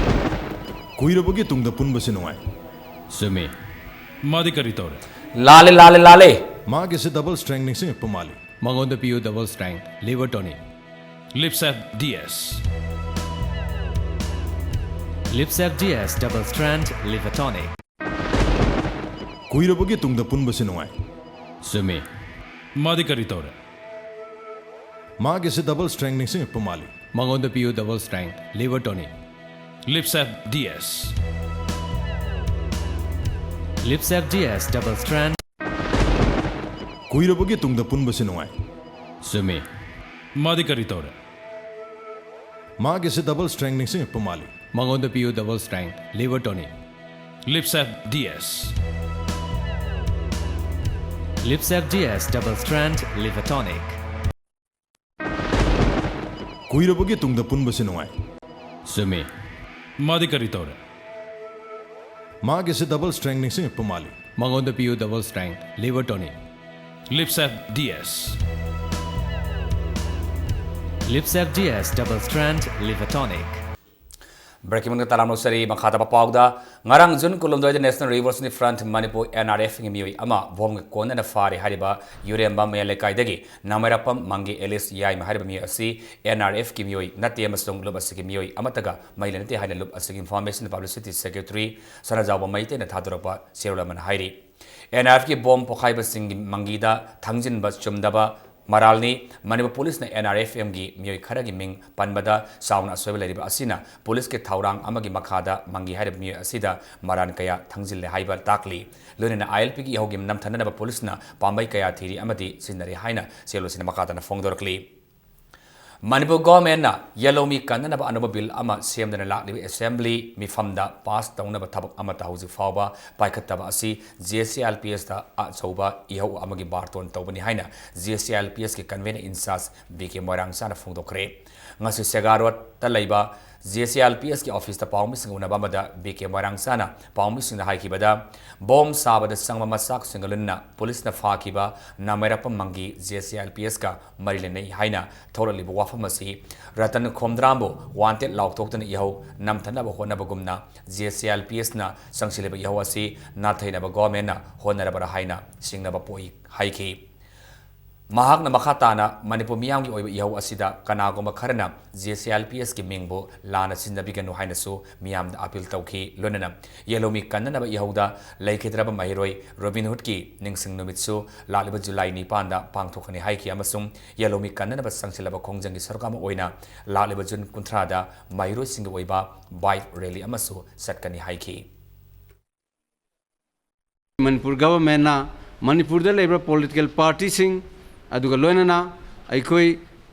ꯀꯨꯏꯔꯕꯒꯤ ꯇꯨꯡꯗ ꯄꯨꯟꯕꯁꯤ ꯅꯨꯡꯉꯥꯏ꯫ ꯆꯨꯝꯃꯤ꯫ ꯃꯥꯗꯤ ꯀꯔꯤ ꯇꯧꯔꯦ? ꯂꯥꯜꯂꯦ, ꯂꯥꯜꯂꯦ, ꯂꯥꯜꯂꯦ꯫ ꯃꯥꯒꯤꯁꯦ ꯗꯕꯜ ꯁ꯭ꯇ꯭ꯔꯦꯡ ꯅꯤꯡꯁꯤꯡꯉꯛꯄ ꯃꯥꯜꯂꯤ꯫ ꯃꯉꯣꯟꯗ ꯄꯤꯌꯨ ꯗꯕꯜ ꯁ꯭ꯇ꯭ꯔꯦꯡ ꯂꯤꯚꯔ ꯇꯣꯅꯤꯛ꯫ ꯂꯤꯞꯁꯦꯞ ꯗꯤ ꯑꯦꯁ꯫ ꯂꯤꯞꯁꯦꯞ D S double strength liver tonic. ꯀꯨꯏꯔꯕꯒꯤ ꯇꯨꯡꯗ ꯄꯨꯟꯕꯁꯤ ꯅꯨꯡꯉꯥꯏ꯫ ꯆꯨꯝꯃꯤ꯫ ꯃꯥꯗꯤ ꯀꯔꯤ ꯇꯧꯔꯦ? ꯃꯥꯒꯤꯁꯦ ꯗꯕꯜ ꯁ꯭ꯇ꯭ꯔꯦꯡ ꯅꯤꯡꯁꯤꯡꯉꯛꯄ ꯃꯥꯜꯂꯤ꯫ ꯃꯉꯣꯟꯗ ꯄꯤꯌꯨ ꯗꯕꯜ ꯁ꯭ꯇ꯭ꯔꯦꯡ ꯂꯤꯚꯔ ꯇꯣꯅꯤꯛ꯫ ꯂꯤꯞꯁꯦꯞ ꯗꯤ ꯑꯦꯁ꯫ ꯂꯤꯞꯁꯦꯞ ꯗꯤ ꯑꯦꯁ ꯗꯕꯜ ꯁ꯭ꯇ꯭ꯔꯦꯡ꯫ ꯀꯨꯏꯔꯕꯒꯤ ꯇꯨꯡꯗ ꯄꯨꯟꯕꯁꯤ ꯅꯨꯡꯉꯥꯏ꯫ ꯆꯨꯝꯃꯤ꯫ ꯃꯥꯗꯤ ꯀꯔꯤ ꯇꯧꯔꯦ? ꯃꯥꯒꯤꯁꯦ ꯗꯕꯜ ꯁ꯭ꯇ꯭ꯔꯦꯡ ꯅꯤꯡꯁꯤꯡꯉꯛꯄ ꯃꯥꯜꯂꯤ꯫ ꯃꯉꯣꯟꯗ ꯄꯤꯌꯨ ꯗꯕꯜ ꯁ꯭ꯇ꯭ꯔꯦꯡ ꯂꯤꯚꯔ ꯇꯣꯅꯤꯛ꯫ ꯂꯤꯞꯁꯦꯞ ꯗꯤ ꯑꯦꯁ꯫ ꯂꯤꯞꯁꯦꯞ D S double strength liver tonic. ꯀꯨꯏꯔꯕꯒꯤ ꯇꯨꯡꯗ ꯄꯨꯟꯕꯁꯤ ꯅꯨꯡꯉꯥꯏ꯫ ꯆꯨꯝꯃꯤ꯫ ꯃꯥꯗꯤ ꯀꯔꯤ ꯇꯧꯔꯦ? ꯃꯥꯒꯤꯁꯦ ꯗꯕꯜ ꯁ꯭ꯇ꯭ꯔꯦꯡ ꯅꯤꯡꯁꯤꯡꯉꯛꯄ ꯃꯥꯜꯂꯤ꯫ ꯃꯉꯣꯟꯗ ꯄꯤꯌꯨ ꯗꯕꯜ ꯁ꯭ꯇ꯭ꯔꯦꯡ ꯂꯤꯚꯔ ꯇꯣꯅꯤꯛ꯫ ꯂꯤꯞꯁꯦꯞ ꯗꯤ ꯑꯦꯁ꯫ ꯂꯤꯞꯁꯦꯞ D S double strength liver tonic. Breaking news ꯇꯔꯥꯃꯔꯨꯛ ꯁꯔꯤ ꯃꯈꯥ ꯇꯥꯕ ꯄꯥꯎꯗ, ꯉꯔꯥꯡ ꯖꯨꯟ ꯀꯨꯟꯍꯨꯝꯗꯣꯏꯗ National Revolutionary Front Manipur, N R F ꯀꯤ ꯃꯤꯑꯣꯏ ꯑꯃ ꯕꯣꯝꯒ ꯀꯣꯟꯅꯅ ꯐꯥꯔꯦ ꯍꯥꯏꯔꯤꯕ ꯌꯨꯔꯦꯝꯕꯝ ꯃꯌꯥꯏ ꯂꯩꯀꯥꯏꯗꯒꯤ ꯅꯥꯃꯩꯔꯥꯛꯄꯝ ꯃꯪꯒꯤ ꯑꯦꯂꯤꯁ ꯌꯥꯏꯃ ꯍꯥꯏꯔꯤꯕ ꯃꯤꯑꯣꯏ ꯑꯁꯤ N R F ꯀꯤ ꯃꯤꯑꯣꯏ ꯅꯠꯇꯦ ꯑꯃꯁꯨꯡ ꯂꯨꯞ ꯑꯁꯤꯒꯤ ꯃꯤꯑꯣꯏ ꯑꯃꯠꯇꯒ ꯃꯔꯤ ꯂꯩꯅꯗꯦ ꯍꯥꯏꯅ ꯂꯨꯞ ꯑꯁꯤꯒꯤ Information Publicity Secretary ꯁꯅꯥꯖꯥꯎꯕ ꯃꯩꯇꯩꯅ ꯊꯥꯗꯣꯔꯛꯄ ꯆꯦꯔꯣꯜ ꯑꯃꯅ ꯍꯥꯏꯔꯤ꯫ N R F ꯀꯤ ꯕꯣꯝ ꯄꯣꯈꯥꯏꯕꯁꯤꯡꯒꯤ ꯃꯪꯒꯤꯗ ꯊꯥꯡꯖꯤꯟꯕ ꯆꯨꯝꯗꯕ ꯃꯔꯥꯜꯅꯤ꯫ ꯃꯅꯤꯄꯨꯔ ꯄꯨꯂꯤꯁꯅ N R F M ꯒꯤ ꯃꯤꯑꯣꯏ ꯈꯔꯒꯤ ꯃꯤꯡ ꯄꯟꯕꯗ ꯆꯥꯎꯅ ꯑꯁꯣꯏꯕ ꯂꯩꯔꯤꯕ ꯑꯁꯤꯅ ꯄꯨꯂꯤꯁꯀꯤ ꯊꯧꯔꯥꯡ ꯑꯃꯒꯤ ꯃꯈꯥꯗ ꯃꯪꯒꯤ ꯍꯥꯏꯔꯤꯕ ꯃꯤꯑꯣꯏ ꯑꯁꯤꯗ ꯃꯔꯥꯟ ꯀꯌꯥ ꯊꯥꯡꯖꯤꯜꯂꯦ ꯍꯥꯏꯕ ꯇꯥꯛꯂꯤ꯫ ꯂꯣꯏꯅꯅ I L P ꯒꯤ ꯏꯍꯧꯒꯤ ꯅꯝꯊꯅꯅꯕ ꯄꯨꯂꯤꯁꯅ ꯄꯥꯝꯕꯩ ꯀꯌꯥ ꯊꯤꯔꯤ ꯑꯃꯗꯤ ꯁꯤꯖꯤꯟꯅꯔꯤ ꯍꯥꯏꯅ ꯆꯦꯔꯣꯜ ꯑꯁꯤꯅ ꯃꯈꯥ ꯇꯥꯅ ꯐꯣꯡꯗꯣꯔꯛꯂꯤ꯫ ꯃꯅꯤꯄꯨꯔ ꯒꯣꯚꯔꯟꯃꯦꯟꯠꯅ ꯌꯦꯜꯍꯧꯃꯤ ꯀꯟꯅꯅꯕ ꯑꯅꯧꯕ ꯕꯤꯜ ꯑꯃ ꯁꯦꯝꯗꯨꯅ ꯂꯥꯛꯂꯤꯕ ꯑꯦꯁꯦꯝꯕ꯭ꯂꯤ ꯃꯤꯐꯝꯗ ꯄꯥꯁ ꯇꯧꯅꯕ ꯊꯕꯛ ꯑꯃꯠꯇ ꯍꯧꯖꯤꯛ ꯐꯥꯎꯕ ꯄꯥꯏꯈꯠꯇꯕ ꯑꯁꯤ J C I L P S ꯇ ꯑꯆꯧꯕ ꯏꯍꯧ ꯑꯃꯒꯤ ꯕꯥꯔꯇꯣꯟ ꯇꯧꯕꯅꯤ ꯍꯥꯏꯅ J C I L P S ꯀꯤ convener in charge B K ꯃꯣꯏꯔꯥꯡꯆꯥꯅ ꯐꯣꯡꯗꯣꯛꯈ꯭ꯔꯦ꯫ ꯉꯁꯤ ꯁꯦꯒꯥ ꯔꯣꯗꯇ ꯂꯩꯕ J C I L P S ꯀꯤ ꯑꯣꯐꯤꯁꯇ ꯄꯥꯎꯃꯤꯁꯤꯡꯒ ꯎꯅꯕ ꯑꯃꯗ B K ꯃꯣꯏꯔꯥꯡꯆꯥꯅ ꯄꯥꯎꯃꯤꯁꯤꯡꯗ ꯍꯥꯏꯈꯤꯕꯗ, ꯕꯣꯝ ꯁꯥꯕꯗ ꯆꯪꯕ ꯃꯆꯥꯛꯁꯤꯡꯒ ꯂꯣꯏꯅꯅ ꯄꯨꯂꯤꯁꯅ ꯐꯥꯈꯤꯕ ꯅꯥꯃꯩꯔꯥꯛꯄꯝ ꯃꯪꯒꯤ J C I L P S ꯀ ꯃꯔꯤ ꯂꯩꯅꯩ ꯍꯥꯏꯅ ꯊꯣꯛꯂꯛꯂꯤꯕ ꯋꯥꯐꯝ ꯑꯁꯤ Ratan ꯈꯣꯝꯗ꯭ꯔꯥꯝꯕꯨ wanted ꯂꯥꯎꯊꯣꯛꯇꯨꯅ ꯏꯍꯧ ꯅꯝꯊꯅꯕ ꯍꯣꯠꯅꯕꯒꯨꯝꯅ J C I L P S ꯅ ꯆꯪꯁꯤꯜꯂꯤꯕ ꯏꯍꯧ ꯑꯁꯤ ꯅꯥꯊꯩꯅꯕ ꯒꯣꯚꯔꯟꯃꯦꯟꯠꯅ ꯍꯣꯠꯅꯔꯕ꯭ꯔꯥ ꯍꯥꯏꯅ ꯆꯤꯡꯅꯕ ꯄꯣꯛꯏ ꯍꯥꯏꯈꯤ꯫ ꯃꯍꯥꯛꯅ ꯃꯈꯥ ꯇꯥꯅ ꯃꯅꯤꯄꯨꯔ ꯃꯤꯌꯥꯝꯒꯤ ꯑꯣꯏꯕ ꯏꯍꯧ ꯑꯁꯤꯗ ꯀꯅꯥꯒꯨꯝꯕ ꯈꯔꯅ J C I L P S ꯀꯤ ꯃꯤꯡꯕꯨ ꯂꯥꯟꯅ ꯁꯤꯖꯤꯟꯅꯕꯤꯒꯅꯨ ꯍꯥꯏꯅꯁꯨ ꯃꯤꯌꯥꯝꯗ appeal ꯇꯧꯈꯤ꯫ ꯂꯣꯏꯅꯅ ꯌꯦꯜꯍꯧꯃꯤ ꯀꯟꯅꯅꯕ ꯏꯍꯧꯗ ꯂꯩꯈꯤꯗ꯭ꯔꯕ ꯃꯍꯩꯔꯣꯏ ꯔꯣꯕꯤꯟ ꯍꯨꯗꯀꯤ ꯅꯤꯡꯁꯤꯡ ꯅꯨꯃꯤꯠꯁꯨ ꯂꯥꯛꯂꯤꯕ ꯖꯨꯂꯥꯏ ꯅꯤꯄꯥꯟꯗ ꯄꯥꯡꯊꯣꯛꯀꯅꯤ ꯍꯥꯏꯈꯤ ꯑꯃꯁꯨꯡ ꯌꯦꯜꯍꯧꯃꯤ ꯀꯟꯅꯅꯕ ꯆꯪꯁꯤꯜꯂꯕ ꯈꯣꯡꯖꯪꯒꯤ ꯁꯔꯨꯛ ꯑꯃ ꯑꯣꯏꯅ ꯂꯥꯛꯂꯤꯕ ꯖꯨꯟ ꯀꯨꯟꯊ꯭ꯔꯥꯗ ꯃꯍꯩꯔꯣꯏꯁꯤꯡꯒꯤ ꯑꯣꯏꯕ bike rally ꯑꯃꯁꯨ ꯆꯠꯀꯅꯤ ꯍꯥꯏꯈꯤ꯫ ꯃꯅꯤꯄꯨꯔ ꯒꯚꯔꯟꯃꯦꯟꯠꯅ ꯃꯅꯤꯄꯨꯔꯗ ꯂꯩꯕ political party ꯁꯤꯡ ꯑꯗꯨꯒ ꯂꯣꯏꯅꯅ ꯑꯩꯈꯣꯏ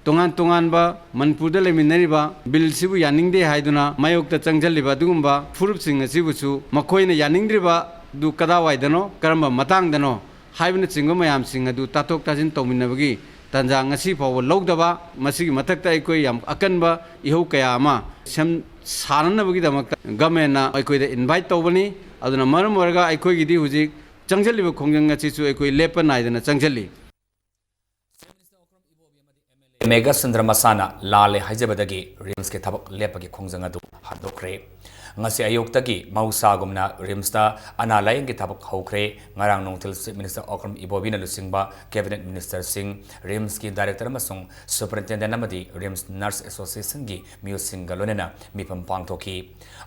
ꯇꯣꯉꯥꯟ ꯇꯣꯉꯥꯟꯕ ꯃꯅꯤꯄꯨꯔꯗ ꯂꯩꯃꯤꯟꯅꯔꯤꯕ ꯕꯤꯜꯁꯤꯕꯨ ꯌꯥꯅꯤꯡꯗꯦ ꯍꯥꯏꯗꯨꯅ ꯃꯥꯌꯣꯛꯇ ꯆꯪꯁꯤꯜꯂꯤꯕ ꯑꯗꯨꯒꯨꯝꯕ ꯐꯨꯔꯨꯞꯁꯤꯡ ꯑꯁꯤꯕꯨꯁꯨ ꯃꯈꯣꯏꯅ ꯌꯥꯅꯤꯡꯗ꯭ꯔꯤꯕ ꯑꯗꯨ ꯀꯗꯥꯏꯋꯥꯏꯗꯅꯣ, ꯀꯔꯝꯕ ꯃꯇꯥꯡꯗꯅꯣ ꯍꯥꯏꯕꯅꯆꯤꯡꯕ ꯃꯌꯥꯝꯁꯤꯡ ꯑꯗꯨ ꯇꯥꯊꯣꯛ ꯇꯥꯁꯤꯟ ꯇꯧꯃꯤꯟꯅꯕꯒꯤ ꯇꯥꯟꯖꯥ ꯉꯁꯤ ꯐꯥꯎꯕ ꯂꯧꯗꯕ, ꯃꯁꯤꯒꯤ ꯃꯊꯛꯇ ꯑꯩꯈꯣꯏ ꯌꯥꯝ ꯑꯀꯟꯕ ꯏꯍꯧ ꯀꯌꯥ ꯑꯃ ꯁꯦꯝ ꯁꯥꯅꯅꯕꯒꯤꯗꯃꯛꯇ ꯒꯚꯔꯟꯃꯦꯟꯠꯅ ꯑꯩꯈꯣꯏꯗ invite ꯇꯧꯕꯅꯤ꯫ ꯑꯗꯨꯅ ꯃꯔꯝ ꯑꯣꯏꯔꯒ ꯑꯩꯈꯣꯏꯒꯤꯗꯤ ꯍꯧꯖꯤꯛ ꯆꯪꯁꯤꯜꯂꯤꯕ ꯈꯣꯡꯖꯪ ꯑꯁꯤꯁꯨ ꯑꯩꯈꯣꯏ ꯂꯦꯞꯄ ꯅꯥꯏꯗꯅ ꯆꯪꯁꯤꯜꯂꯤ꯫ ꯃꯦꯘꯆꯟꯗ꯭ꯔ ꯃꯁꯥꯅ ꯂꯥꯜꯂꯦ ꯍꯥꯏꯖꯕꯗꯒꯤ ꯔꯤꯝꯁꯀꯤ ꯊꯕꯛ ꯂꯦꯞꯄꯒꯤ ꯈꯣꯡꯖꯪ ꯑꯗꯨ ꯍꯟꯗꯣꯛꯈ꯭ꯔꯦ꯫ ꯉꯁꯤ ꯑꯌꯨꯛꯇꯒꯤ ꯃꯍꯧꯁꯥꯒꯨꯝꯅ ꯔꯤꯝꯁꯇ ꯑꯅꯥ ꯂꯥꯌꯦꯡꯒꯤ ꯊꯕꯛ ꯍꯧꯈ꯭ꯔꯦ꯫ ꯉꯔꯥꯡ ꯅꯨꯡꯊꯤꯜ Chief Minister ꯑꯣꯀ꯭ꯔꯝ ꯏꯕꯣꯕꯤꯅ ꯂꯨꯆꯤꯡꯕ Cabinet Ministerꯁꯤꯡ, ꯔꯤꯝꯁꯀꯤ Director ꯑꯃꯁꯨꯡ Superintendent ꯑꯃꯗꯤ ꯔꯤꯝꯁ Nurse Associationꯒꯤ ꯃꯤꯑꯣꯏꯁꯤꯡꯒ ꯂꯣꯏꯅꯅ ꯃꯤꯐꯝ ꯄꯥꯡꯊꯣꯛꯈꯤ꯫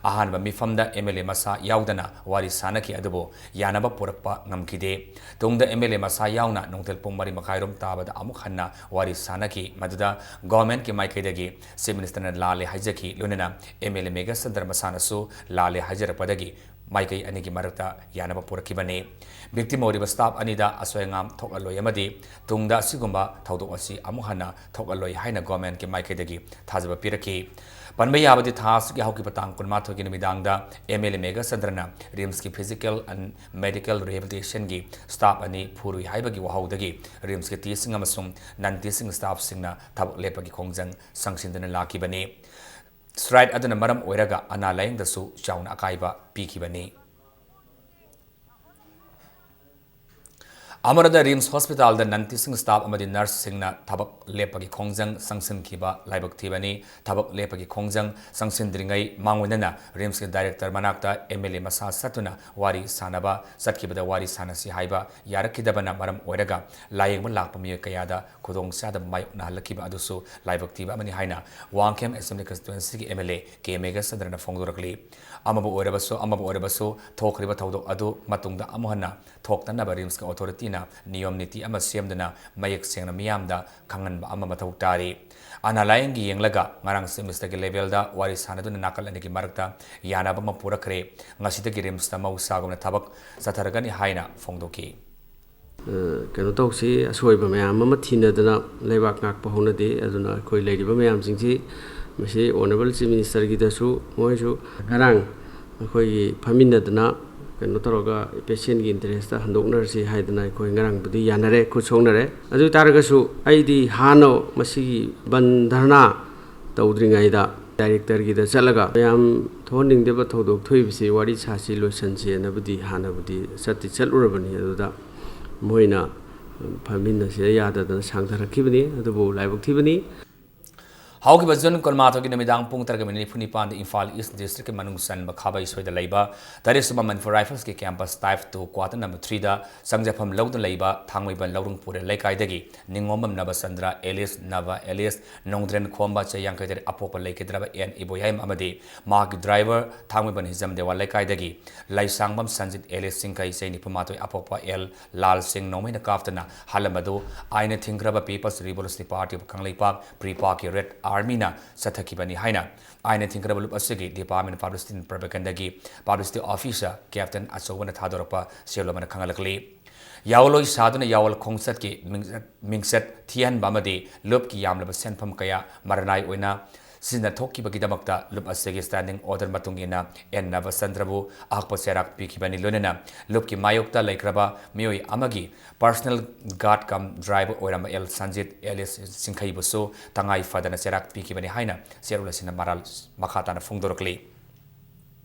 ꯑꯍꯥꯟꯕ ꯃꯤꯐꯝꯗ MLA ꯃꯁꯥ ꯌꯥꯎꯗꯅ ꯋꯥꯔꯤ ꯁꯥꯅꯈꯤ, ꯑꯗꯨꯕꯨ ꯌꯥꯅꯕ ꯄꯨꯔꯛꯄ ꯉꯝꯈꯤꯗꯦ꯫ ꯇꯨꯡꯗ MLA ꯃꯁꯥ ꯌꯥꯎꯅ ꯅꯨꯡꯊꯤꯜ ꯄꯨꯡ ꯃꯔꯤ ꯃꯈꯥꯏꯔꯣꯝ ꯇꯥꯕꯗ ꯑꯃꯨꯛ ꯍꯟꯅ ꯋꯥꯔꯤ ꯁꯥꯅꯈꯤ꯫ ꯃꯗꯨꯗ Governmentꯀꯤ ꯃꯥꯏꯀꯩꯗꯒꯤ Chief Ministerꯅ ꯂꯥꯜꯂꯦ ꯍꯥꯏꯖꯈꯤ, ꯂꯣꯏꯅꯅ MLA ꯃꯦꯘꯆꯟꯗ꯭ꯔ ꯃꯁꯥꯅꯁꯨ ꯂꯥꯜꯂꯦ ꯍꯥꯏꯖꯔꯛꯄꯗꯒꯤ ꯃꯥꯏꯀꯩ ꯑꯅꯤꯒꯤ ꯃꯔꯛꯇ ꯌꯥꯅꯕ ꯄꯨꯔꯛꯈꯤꯕꯅꯤ꯫ Victim ꯑꯣꯏꯔꯤꯕ staff ꯑꯅꯤꯗ ꯑꯁꯣꯏ ꯑꯉꯥꯝ ꯊꯣꯛꯍꯜꯂꯣꯏ ꯑꯃꯗꯤ ꯇꯨꯡꯗ ꯑꯁꯤꯒꯨꯝꯕ ꯊꯧꯗꯣꯛ ꯑꯁꯤ ꯑꯃꯨꯛ ꯍꯟꯅ ꯊꯣꯛꯍꯜꯂꯣꯏ ꯍꯥꯏꯅ Governmentꯀꯤ ꯃꯥꯏꯀꯩꯗꯒꯤ ꯊꯥꯖꯕ ꯄꯤꯔꯛꯈꯤ꯫ ꯄꯟꯕ ꯌꯥꯕꯗꯤ, ꯊꯥ ꯑꯁꯤꯒꯤ ꯍꯧꯈꯤꯕ ꯇꯥꯡ ꯀꯨꯟꯃꯥꯊꯣꯏꯒꯤ ꯅꯨꯃꯤꯗꯥꯡꯗ MLA ꯃꯦꯘꯆꯟꯗ꯭ꯔꯅ ꯔꯤꯝꯁꯀꯤ Physical and Medical Rehabilitationꯒꯤ staff ꯑꯅꯤ ꯐꯨꯔꯨꯏ ꯍꯥꯏꯕꯒꯤ ꯋꯥꯍꯧꯗꯒꯤ ꯔꯤꯝꯁꯀꯤ teaching ꯑꯃꯁꯨꯡ non teaching staffꯁꯤꯡꯅ ꯊꯕꯛ ꯂꯦꯞꯄꯒꯤ ꯈꯣꯡꯖꯪ ꯆꯪꯁꯤꯟꯗꯨꯅ ꯂꯥꯛꯈꯤꯕꯅꯤ꯫ Strike ꯑꯗꯨꯅ ꯃꯔꯝ ꯑꯣꯏꯔꯒ ꯑꯅꯥ ꯂꯥꯌꯦꯡꯗꯁꯨ ꯆꯥꯎꯅ ꯑꯀꯥꯏꯕ ꯄꯤꯈꯤꯕꯅꯤ꯫ ꯑꯃꯔꯣꯝꯗ, ꯔꯤꯝꯁ ꯍꯣꯁꯄꯤꯇꯥꯜꯗ non teaching staff ꯑꯃꯗꯤ nurseꯁꯤꯡꯅ ꯊꯕꯛ ꯂꯦꯞꯄꯒꯤ ꯈꯣꯡꯖꯪ ꯆꯪꯁꯤꯟꯈꯤꯕ ꯂꯥꯏꯕꯛ ꯊꯤꯕꯅꯤ꯫ ꯊꯕꯛ ꯂꯦꯞꯄꯒꯤ ꯈꯣꯡꯖꯪ ꯆꯪꯁꯤꯟꯗ꯭ꯔꯤꯉꯩ ꯃꯥꯡꯑꯣꯏꯅꯅ ꯔꯤꯝꯁꯀꯤ Director ꯃꯅꯥꯛꯇ MLA ꯃꯁꯥ ꯆꯠꯇꯨꯅ ꯋꯥꯔꯤ ꯁꯥꯅꯕ ꯆꯠꯈꯤꯕꯗ, ꯋꯥꯔꯤ ꯁꯥꯅꯁꯤ ꯍꯥꯏꯕ ꯌꯥꯔꯛꯈꯤꯗꯕꯅ ꯃꯔꯝ ꯑꯣꯏꯔꯒ ꯂꯥꯌꯦꯡꯕ ꯂꯥꯛꯄ ꯃꯤꯑꯣꯏ ꯀꯌꯥꯗ ꯈꯨꯗꯣꯡꯆꯥꯗꯕ ꯃꯥꯌꯣꯛꯅꯍꯜꯂꯛꯈꯤꯕ ꯑꯗꯨꯁꯨ ꯂꯥꯏꯕꯛ ꯊꯤꯕ ꯑꯃꯅꯤ ꯍꯥꯏꯅ ꯋꯥꯡꯈꯦꯝ Assembly Constituencyꯒꯤ MLA ꯀꯦ ꯃꯦꯘꯆꯟꯗ꯭ꯔꯅ ꯐꯣꯡꯗꯣꯔꯛꯂꯤ꯫ ꯑꯃꯕꯨ ꯑꯣꯏꯔꯕꯁꯨ, ꯑꯃꯕꯨ ꯑꯣꯏꯔꯕꯁꯨ, ꯊꯣꯛꯈ꯭ꯔꯤꯕ ꯊꯧꯗꯣꯛ ꯑꯗꯨ ꯃꯇꯨꯡꯗ ꯑꯃꯨꯛ ꯍꯟꯅ ꯊꯣꯛꯇꯅꯕ ꯔꯤꯝꯁꯀꯤ authorityꯅ ꯅꯤꯌꯣꯝ ꯅꯤꯇꯤ ꯑꯃ ꯁꯦꯝꯗꯨꯅ ꯃꯌꯦꯛ ꯁꯦꯡꯅ ꯃꯤꯌꯥꯝꯗ ꯈꯪꯍꯟꯕ ꯑꯃ ꯃꯊꯧ ꯇꯥꯔꯤ꯫ ꯑꯅꯥ ꯂꯥꯌꯦꯡꯒꯤ ꯌꯦꯡꯂꯒ ꯉꯔꯥꯡ Chief Ministerꯒꯤ levelꯗ ꯋꯥꯔꯤ ꯁꯥꯅꯗꯨꯅ ꯅꯥꯀꯜ ꯑꯅꯤꯒꯤ ꯃꯔꯛꯇ ꯌꯥꯅꯕ ꯑꯃ ꯄꯨꯔꯛꯈ꯭ꯔꯦ꯫ ꯉꯁꯤꯗꯒꯤ ꯔꯤꯝꯁꯇ ꯃꯍꯧꯁꯥꯒꯨꯝꯅ ꯊꯕꯛ ꯆꯠꯊꯔꯒꯅꯤ ꯍꯥꯏꯅ ꯐꯣꯡꯗꯣꯛꯈꯤ꯫ ꯑ, ꯀꯩꯅꯣ ꯇꯧꯁꯤ, ꯑꯁꯣꯏꯕ ꯃꯌꯥꯝ ꯑꯃ ꯊꯤꯅꯗꯅ ꯂꯩꯕꯥꯛ ꯉꯥꯛꯄ ꯍꯧꯅꯗꯦ꯫ ꯑꯗꯨꯅ ꯑꯩꯈꯣꯏ ꯂꯩꯔꯤꯕ ꯃꯌꯥꯝꯁꯤꯡꯁꯤ, ꯃꯁꯤ Honourable Chief Ministerꯒꯤꯗꯁꯨ ꯃꯣꯏꯁꯨ ꯉꯔꯥꯡ ꯑꯩꯈꯣꯏꯒꯤ ꯐꯝꯃꯤꯟꯅꯗꯅ ꯀꯩꯅꯣ ꯇꯧꯔꯒ patientꯒꯤ interestꯇ ꯍꯟꯗꯣꯛꯅꯔꯁꯤ ꯍꯥꯏꯗꯅ ꯑꯩꯈꯣꯏ ꯉꯔꯥꯡꯕꯨꯗꯤ ꯌꯥꯅꯔꯦ, ꯈꯨꯠ ꯁꯣꯛꯅꯔꯦ꯫ ꯑꯗꯨ ꯑꯣꯏ ꯇꯥꯔꯒꯁꯨ ꯑꯩꯗꯤ ꯍꯥꯟꯅ ꯃꯁꯤꯒꯤ ꯕꯟ ꯙꯔꯅꯥ ꯇꯧꯗ꯭ꯔꯤꯉꯩꯗ Directorꯒꯤꯗ ꯆꯠꯂꯒ ꯃꯌꯥꯝ ꯊꯣꯛꯍꯟꯅꯤꯡꯗꯕ ꯊꯧꯗꯣꯛ ꯊꯣꯛꯏꯕꯁꯤ ꯋꯥꯔꯤ ꯁꯥꯁꯤ, ꯂꯣꯏꯁꯟꯁꯤ ꯍꯥꯏꯅꯕꯨꯗꯤ ꯍꯥꯟꯅꯕꯨꯗꯤ ꯆꯠꯇꯤ ꯆꯠꯂꯨꯔꯕꯅꯤ꯫ ꯑꯗꯨꯗ ꯃꯣꯏꯅ ꯐꯝꯃꯤꯟꯅꯁꯤꯗ ꯌꯥꯗꯗꯅ ꯁꯥꯡꯊꯔꯛꯈꯤꯕꯅꯤ꯫ ꯑꯗꯨꯕꯨ ꯂꯥꯏꯕꯛ ꯊꯤꯕꯅꯤ꯫ ꯍꯧꯈꯤꯕ ꯖꯨꯟ ꯀꯨꯟꯃꯥꯊꯣꯏꯒꯤ ꯅꯨꯃꯤꯗꯥꯡ ꯄꯨꯡ ꯇꯔꯦꯠꯀ ꯃꯤꯅꯤꯠ ꯅꯤꯐꯨ ꯅꯤꯄꯥꯟꯗ ꯏꯝꯐꯥꯜ ꯏꯁ ꯗꯤꯁꯇ꯭ꯔꯤꯛꯀꯤ ꯃꯅꯨꯡ ꯆꯟꯕ ꯈꯥꯕꯩ ꯁꯣꯏꯗ ꯂꯩꯕ ꯇꯔꯦꯠ ꯁꯨꯕ ꯃꯅꯤꯄꯨꯔ ꯔꯥꯏꯐꯜꯁꯀꯤ campus type two quarter number ꯊ꯭ꯔꯤꯗ ꯆꯪꯖꯐꯝ ꯂꯧꯗꯨꯅ ꯂꯩꯕ ꯊꯥꯡꯃꯩꯕꯟ ꯂꯧꯔꯨꯡ ꯄꯨꯔꯦꯜ ꯂꯩꯀꯥꯏꯗꯒꯤ ꯅꯤꯡꯉꯣꯝꯕꯝ ꯅꯕꯆꯟꯗ꯭ꯔ ꯑꯦꯂꯤꯁ, ꯅꯕ ꯑꯦꯂꯤꯁ, ꯅꯣꯡꯗ꯭ꯔꯦꯟ ꯈꯣꯝꯕ ꯆꯍꯤ ꯌꯥꯡꯈꯩ ꯇꯔꯦꯠ ꯑꯄꯣꯛꯄ ꯂꯩꯈꯤꯗ꯭ꯔꯕ ꯑꯦꯟ ꯏꯕꯣꯌꯥꯏꯃ ꯑꯃꯗꯤ ꯃꯍꯥꯛꯀꯤ ꯗ꯭ꯔꯥꯏꯚꯔ ꯊꯥꯡꯃꯩꯕꯟ ꯍꯤꯖꯝ ꯗꯦꯋꯥꯜ ꯂꯩꯀꯥꯏꯗꯒꯤ ꯂꯩꯁꯥꯡꯕꯝ ꯁꯟꯖꯤꯠ ꯑꯦꯂꯤꯁ ꯆꯤꯡꯈꯩ ꯆꯍꯤ ꯅꯤꯐꯨ ꯃꯥꯊꯣꯏ ꯑꯄꯣꯛꯄ ꯑꯦꯜ ꯂꯥꯜ ꯁꯤꯡ ꯅꯣꯡꯃꯩꯅ ꯀꯥꯞꯇꯨꯅ ꯍꯥꯠꯂꯝꯕꯗꯨ ꯑꯥꯏꯟꯅ ꯊꯤꯡꯈ꯭ꯔꯕ People's Revolutionary Party of Kangleipak, ꯄ꯭ꯔꯤꯄꯥꯛꯀꯤ ꯔꯦꯗ ꯑꯥꯔꯃꯤꯅ ꯆꯠꯊꯈꯤꯕꯅꯤ ꯍꯥꯏꯅ ꯑꯥꯏꯟꯅ ꯊꯤꯡꯈ꯭ꯔꯕ ꯂꯨꯞ ꯑꯁꯤꯒꯤ Department of Publicity and Propagandaꯒꯤ Publicity Officer Captain ꯑꯆꯧꯕꯅ ꯊꯥꯗꯣꯔꯛꯄ ꯁꯦꯜ ꯑꯃꯅ ꯈꯪꯍꯜꯂꯛꯂꯤ꯫ ꯌꯥꯑꯣꯜꯂꯣꯏ ꯁꯥꯗꯨꯅ ꯌꯥꯑꯣꯜ ꯈꯣꯡꯆꯠꯀꯤ ꯃꯤꯡꯆꯠ, ꯃꯤꯡꯆꯠ ꯊꯤꯍꯟꯕ ꯑꯃꯗꯤ ꯂꯨꯞꯀꯤ ꯌꯥꯝꯂꯕ ꯁꯦꯟꯐꯝ ꯀꯌꯥ ꯃꯔꯅꯥꯏ ꯑꯣꯏꯅ ꯁꯤꯖꯤꯟꯅꯊꯣꯛꯈꯤꯕꯒꯤꯗꯃꯛꯇ ꯂꯨꯞ ꯑꯁꯤꯒꯤ standing order ꯃꯇꯨꯡ ꯏꯟꯅ ꯑꯦꯟ ꯅꯕꯆꯟꯗ꯭ꯔꯕꯨ ꯑꯍꯛꯄ ꯆꯩꯔꯥꯛ ꯄꯤꯈꯤꯕꯅꯤ꯫ ꯂꯣꯏꯅꯅ ꯂꯨꯞꯀꯤ ꯃꯥꯌꯣꯛꯇ ꯂꯩꯈ꯭ꯔꯕ ꯃꯤꯑꯣꯏ ꯑꯃꯒꯤ personal guard cum driver ꯑꯣꯏꯔꯝꯕ ꯑꯦꯜ ꯁꯟꯖꯤꯠ ꯑꯦꯂꯤꯁ ꯆꯤꯡꯈꯩꯕꯨꯁꯨ ꯇꯉꯥꯏ ꯐꯗꯅ ꯆꯩꯔꯥꯛ ꯄꯤꯈꯤꯕꯅꯤ ꯍꯥꯏꯅ ꯆꯦꯔꯣꯜ ꯑꯁꯤꯅ ꯃꯔꯥꯜ ꯃꯈꯥ ꯇꯥꯅ ꯐꯣꯡꯗꯣꯔꯛꯂꯤ꯫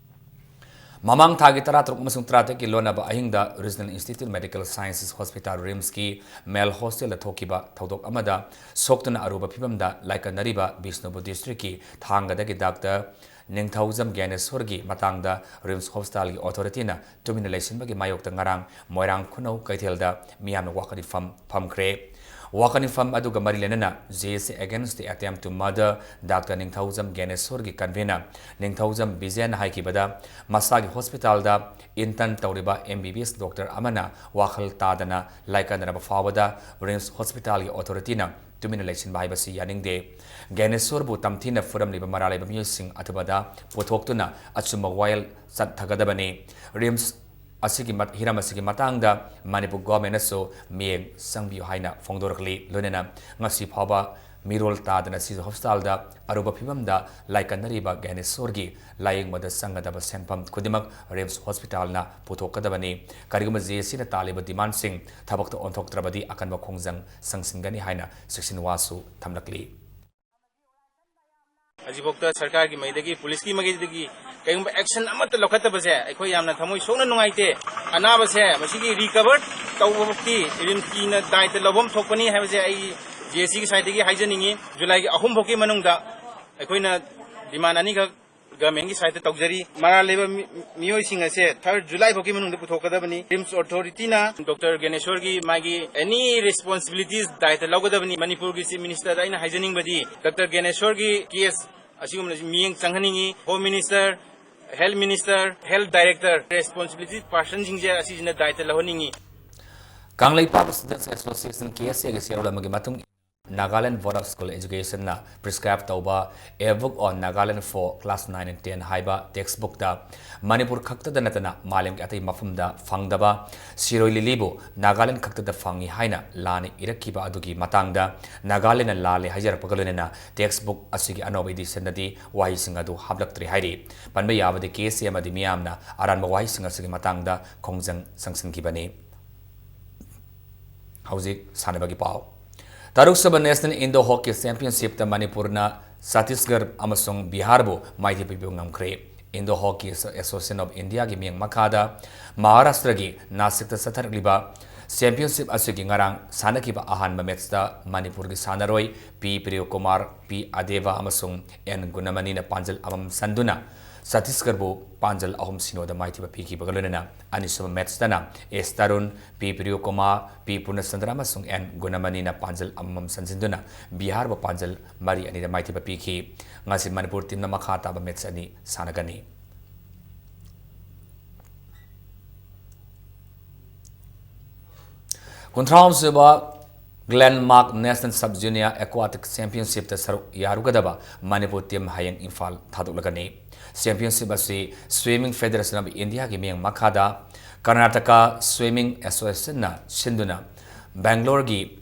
ꯃꯃꯥꯡ ꯊꯥꯒꯤ ꯇꯔꯥꯇꯔꯨꯛ ꯑꯃꯁꯨꯡ ꯇꯔꯥꯇꯔꯦꯠꯀꯤ ꯂꯣꯟꯅꯕ ꯑꯍꯤꯡꯗ Regional Institute of Medical Sciences Hospital, ꯔꯤꯝꯁꯀꯤ ꯃꯦꯜ ꯍꯣꯁꯇꯦꯜꯗ ꯊꯣꯛꯈꯤꯕ ꯊꯧꯗꯣꯛ ꯑꯃꯗ ꯁꯣꯛꯇꯨꯅ ꯑꯔꯨꯕ ꯐꯤꯕꯝꯗ ꯂꯥꯏꯀꯠꯅꯔꯤꯕ ꯕꯤꯁꯅꯨꯄꯨꯔ ꯗꯤꯁꯇ꯭ꯔꯤꯛꯀꯤ ꯊꯥꯡꯒꯗꯒꯤ ꯗꯥꯛꯇꯔ ꯅꯤꯡꯊꯧꯖꯝ ꯒ꯭ꯌꯥꯅꯦꯁꯣꯔꯒꯤ ꯃꯇꯥꯡꯗ ꯔꯤꯝꯁ ꯍꯣꯁꯄꯤꯇꯥꯜꯒꯤ ꯑꯣꯊꯣꯔꯤꯇꯤꯅ ꯇꯨꯃꯤꯟꯅ ꯂꯩꯁꯤꯟꯕꯒꯤ ꯃꯥꯌꯣꯛꯇ ꯉꯔꯥꯡ ꯃꯣꯏꯔꯥꯡ ꯈꯨꯅꯧ ꯀꯩꯊꯦꯜꯗ ꯃꯤꯌꯥꯝꯅ ꯋꯥꯀꯠ ꯏꯐꯝ ꯐꯝꯈ꯭ꯔꯦ꯫ ꯋꯥꯀꯠ ꯏꯐꯝ ꯑꯗꯨꯒ ꯃꯔꯤ ꯂꯩꯅꯅ J A C Against the Attempt to Murder doctor Ningthoujam ꯒ꯭ꯌꯥꯅꯦꯁꯣꯔꯒꯤ ꯀꯟꯚꯦꯅꯔ ꯅꯤꯡꯊꯧꯖꯝ ꯕꯤꯖꯦꯟꯅ ꯍꯥꯏꯈꯤꯕꯗ, ꯃꯁꯥꯒꯤ ꯍꯣꯁꯄꯤꯇꯥꯜꯗ intern ꯇꯧꯔꯤꯕ M B B S doctor ꯑꯃꯅ ꯋꯥꯈꯜ ꯇꯥꯗꯅ ꯂꯥꯏꯀꯠꯅꯔꯕ ꯐꯥꯎꯕꯗ ꯔꯤꯝꯁ ꯍꯣꯁꯄꯤꯇꯥꯜꯒꯤ ꯑꯣꯊꯣꯔꯤꯇꯤꯅ ꯇꯨꯃꯤꯟꯅ ꯂꯩꯁꯤꯟꯕ ꯍꯥꯏꯕꯁꯤ ꯌꯥꯅꯤꯡꯗꯦ꯫ ꯒ꯭ꯌꯥꯅꯦꯁꯣꯔꯕꯨ ꯇꯝꯊꯤꯅ ꯐꯨꯔꯝꯂꯤꯕ ꯃꯔꯥꯜ ꯂꯩꯕ ꯃꯤꯑꯣꯏꯁꯤꯡ ꯑꯊꯨꯕꯗ ꯄꯨꯊꯣꯛꯇꯨꯅ ꯑꯆꯨꯝꯕ ꯋꯥꯌꯦꯜ ꯆꯠꯊꯒꯗꯕꯅꯤ꯫ ꯔꯤꯝꯁ ꯑꯁꯤꯒꯤ ꯃꯠ-, ꯍꯤꯔꯝ ꯑꯁꯤꯒꯤ ꯃꯇꯥꯡꯗ ꯃꯅꯤꯄꯨꯔ ꯒꯣꯔꯃꯦꯟꯅꯁꯨ ꯃꯤꯠꯌꯦꯡ ꯆꯪꯕꯤꯌꯨ ꯍꯥꯏꯅ ꯐꯣꯡꯗꯣꯔꯛꯂꯤ꯫ ꯂꯣꯏꯅꯅ ꯉꯁꯤ ꯐꯥꯎꯕ ꯃꯤꯔꯣꯜ ꯇꯥꯗꯅ ꯁꯤꯖ ꯍꯣꯁꯄꯤꯇꯥꯜꯗ ꯑꯔꯨꯕ ꯐꯤꯕꯝꯗ ꯂꯥꯏꯀꯠꯅꯔꯤꯕ ꯒ꯭ꯌꯥꯅꯦꯁꯣꯔꯒꯤ ꯂꯥꯌꯦꯡꯕꯗ ꯆꯪꯒꯗꯕ ꯁꯦꯟꯐꯝ ꯈꯨꯗꯤꯡꯃꯛ ꯔꯤꯝꯁ ꯍꯣꯁꯄꯤꯇꯥꯜꯅ ꯄꯨꯊꯣꯛꯀꯗꯕꯅꯤ꯫ ꯀꯔꯤꯒꯨꯝꯕ J A Cꯅ ꯇꯥꯜꯂꯤꯕ ꯗꯤꯃꯥꯟꯁꯤꯡ ꯊꯕꯛꯇ ꯑꯣꯟꯊꯣꯛꯇ꯭ꯔꯕꯗꯤ ꯑꯀꯟꯕ ꯈꯣꯡꯖꯪ ꯆꯪꯁꯤꯟꯒꯅꯤ ꯍꯥꯏꯅ ꯆꯦꯛꯁꯤꯟ ꯋꯥꯁꯨ ꯊꯝꯂꯛꯂꯤ꯫ ꯍꯧꯖꯤꯛꯐꯥꯎꯗ ꯁꯔꯀꯥꯔꯒꯤ ꯃꯥꯏꯗꯒꯤ, ꯄꯨꯂꯤꯁꯀꯤ ꯃꯥꯏꯀꯩꯗꯒꯤ ꯀꯩꯒꯨꯝꯕ action ꯑꯃꯠꯇ ꯂꯧꯈꯠꯇꯕꯁꯦ ꯑꯩꯈꯣꯏ ꯌꯥꯝꯅ ꯊꯃꯣꯏ ꯁꯣꯛꯅ ꯅꯨꯡꯉꯥꯏꯇꯦ꯫ ꯑꯅꯥꯕꯁꯦ ꯃꯁꯤꯒꯤ recover ꯇꯧꯕꯃꯛꯇꯤ ꯔꯤꯝꯁꯀꯤꯅ ꯗꯥꯏꯇ ꯂꯧꯐꯝ ꯊꯣꯛꯄꯅꯤ ꯍꯥꯏꯕꯁꯦ ꯑꯩ J A Cꯒꯤ sideꯇꯒꯤ ꯍꯥꯏꯖꯅꯤꯡꯉꯤ꯫ Julyꯒꯤ ꯑꯍꯨꯝ ꯐꯥꯎꯒꯤ ꯃꯅꯨꯡꯗ ꯑꯩꯈꯣꯏꯅ demand ꯑꯅꯤꯈꯛ governmentꯀꯤ sideꯇ ꯇꯧꯖꯔꯤ꯫ ꯃꯔꯥꯜ ꯂꯩꯕ ꯃꯤ-, ꯃꯤꯑꯣꯏꯁꯤꯡ ꯑꯁꯦ third July ꯐꯥꯎꯒꯤ ꯃꯅꯨꯡꯗ ꯄꯨꯊꯣꯛꯀꯗꯕꯅꯤ꯫ ꯔꯤꯝꯁ authorityꯅ Doctor ꯒ꯭ꯌꯥꯅꯦꯁꯣꯔꯒꯤ ꯃꯥꯒꯤ any responsibilities ꯗꯥꯏꯇ ꯂꯧꯒꯗꯕꯅꯤ꯫ ꯃꯅꯤꯄꯨꯔꯒꯤ Chief Ministerꯗ ꯑꯩꯅ ꯍꯥꯏꯖꯅꯤꯡꯕꯗꯤ Doctor ꯒ꯭ꯌꯥꯅꯦꯁꯣꯔꯒꯤ case ꯑꯁꯤꯒꯨꯝꯕꯁꯤ ꯃꯤꯠꯌꯦꯡ ꯆꯪꯍꯟꯅꯤꯡꯉꯤ꯫ Home Minister, Health Minister, Health Director, responsibility personꯁꯤꯡꯁꯦ ꯑꯁꯤꯁꯤꯅ ꯗꯥꯏꯇ ꯂꯧꯍꯟꯅꯤꯡꯉꯤ꯫ Kangleipak Students Association, K S Aꯒꯤ ꯆꯦꯔꯣꯜ ꯑꯃꯒꯤ ꯃꯇꯨꯡ ꯏꯟꯅ, Nagaland Board of School Educationꯅ prescribe ꯇꯧꯕ A Book on Nagaland for Class nine and ten ꯍꯥꯏꯕ textbookꯇ ꯃꯅꯤꯄꯨꯔ ꯈꯛꯇꯗ ꯅꯠꯇꯅ ꯃꯥꯂꯦꯝꯒꯤ ꯑꯇꯩ ꯃꯐꯝꯗ ꯐꯪꯗꯕ ꯁꯤꯔꯣꯏ ꯂꯤꯂꯤꯕꯨ ꯅꯥꯒꯥꯂꯦꯟ ꯈꯛꯇꯗ ꯐꯪꯏ ꯍꯥꯏꯅ ꯂꯥꯟꯅ ꯏꯔꯛꯈꯤꯕ ꯑꯗꯨꯒꯤ ꯃꯇꯥꯡꯗ ꯅꯥꯒꯥꯂꯦꯟꯅ ꯂꯥꯜꯂꯦ ꯍꯥꯏꯖꯔꯛꯄꯒ ꯂꯣꯏꯅꯅ textbook ꯑꯁꯤꯒꯤ ꯑꯅꯧꯕ editionꯗꯗꯤ ꯋꯥꯍꯩꯁꯤꯡ ꯑꯗꯨ ꯍꯥꯞꯂꯛꯇ꯭ꯔꯤ ꯍꯥꯏꯔꯤ꯫ ꯄꯟꯕ ꯌꯥꯕꯗꯤ K S A ꯑꯃꯗꯤ ꯃꯤꯌꯥꯝꯅ ꯑꯔꯥꯟꯕ ꯋꯥꯍꯩꯁꯤꯡ ꯑꯁꯤꯒꯤ ꯃꯇꯥꯡꯗ ꯈꯣꯡꯖꯪ ꯆꯪꯁꯤꯟꯈꯤꯕꯅꯤ꯫ ꯍꯧꯖꯤꯛ ꯁꯥꯟꯅꯕꯒꯤ ꯄꯥꯎ꯫ ꯇꯔꯨꯛꯁꯨꯕ National Indoor Hockey Championshipꯇ ꯃꯅꯤꯄꯨꯔꯅ ꯆꯇꯤꯁꯒꯔ ꯑꯃꯁꯨꯡ ꯕꯤꯍꯥꯔꯕꯨ ꯃꯥꯏꯊꯤꯕ ꯄꯤꯕ ꯉꯝꯈ꯭ꯔꯦ꯫ Indoor Hockey Association of Indiaꯒꯤ ꯃꯤꯠꯌꯦꯡ ꯃꯈꯥꯗ ꯃꯍꯥꯔꯥꯁꯇ꯭ꯔꯒꯤ ꯅꯥꯁꯤꯛꯇ ꯆꯠꯊꯔꯛꯂꯤꯕ championship ꯑꯁꯤꯒꯤ ꯉꯔꯥꯡ ꯁꯥꯟꯅꯈꯤꯕ ꯑꯍꯥꯟꯕ matchꯇ ꯃꯅꯤꯄꯨꯔꯒꯤ ꯁꯥꯟꯅꯔꯣꯏ P ꯄ꯭ꯔꯤꯌꯣꯀꯨꯃꯥꯔ, P ꯑꯗꯦꯕ ꯑꯃꯁꯨꯡ N ꯒꯨꯅꯃꯅꯤꯅ ꯄꯥꯟꯖꯜ ꯑꯃꯃꯝ ꯁꯟꯗꯨꯅ ꯆꯇꯤꯁꯒꯔꯕꯨ ꯄꯥꯟꯖꯜ ꯑꯍꯨꯝ ꯁꯤꯅꯣꯗ ꯃꯥꯏꯊꯤꯕ ꯄꯤꯈꯤꯕꯒ ꯂꯣꯏꯅꯅ ꯑꯅꯤꯁꯨꯕ matchꯇꯅ S Tarun, P Priyokumar, P ꯄꯨꯔꯅꯆꯟꯗ꯭ꯔ ꯑꯃꯁꯨꯡ N ꯒꯨꯅꯃꯅꯤꯅ ꯄꯥꯟꯖꯜ ꯑꯃꯃꯝ ꯁꯟꯖꯤꯟꯗꯨꯅ ꯕꯤꯍꯥꯔꯕꯨ ꯄꯥꯟꯖꯜ ꯃꯔꯤ ꯑꯅꯤꯗ ꯃꯥꯏꯊꯤꯕ ꯄꯤꯈꯤ꯫ ꯉꯁꯤ ꯃꯅꯤꯄꯨꯔ teamꯅ ꯃꯈꯥ ꯇꯥꯕ match ꯑꯅꯤ ꯁꯥꯟꯅꯒꯅꯤ꯫ ꯀꯨꯟꯊ꯭ꯔꯥꯍꯨꯝꯗꯣꯏꯁꯨꯕ Glenmark National Sub Junior Aquatic Championshipꯇ ꯁꯔꯨꯛ ꯌꯥꯔꯨꯒꯗꯕ ꯃꯅꯤꯄꯨꯔ team ꯍꯌꯦꯡ ꯏꯝꯐꯥꯜ ꯊꯥꯗꯣꯛꯂꯒꯅꯤ꯫ Championship ꯑꯁꯤ Swimming Federation of Indiaꯒꯤ ꯃꯤꯠꯌꯦꯡ ꯃꯈꯥꯗ Karnataka Swimming Associationꯅ ꯁꯤꯟꯗꯨꯅ ꯕꯦꯡꯒ꯭ꯂꯣꯔꯒꯤ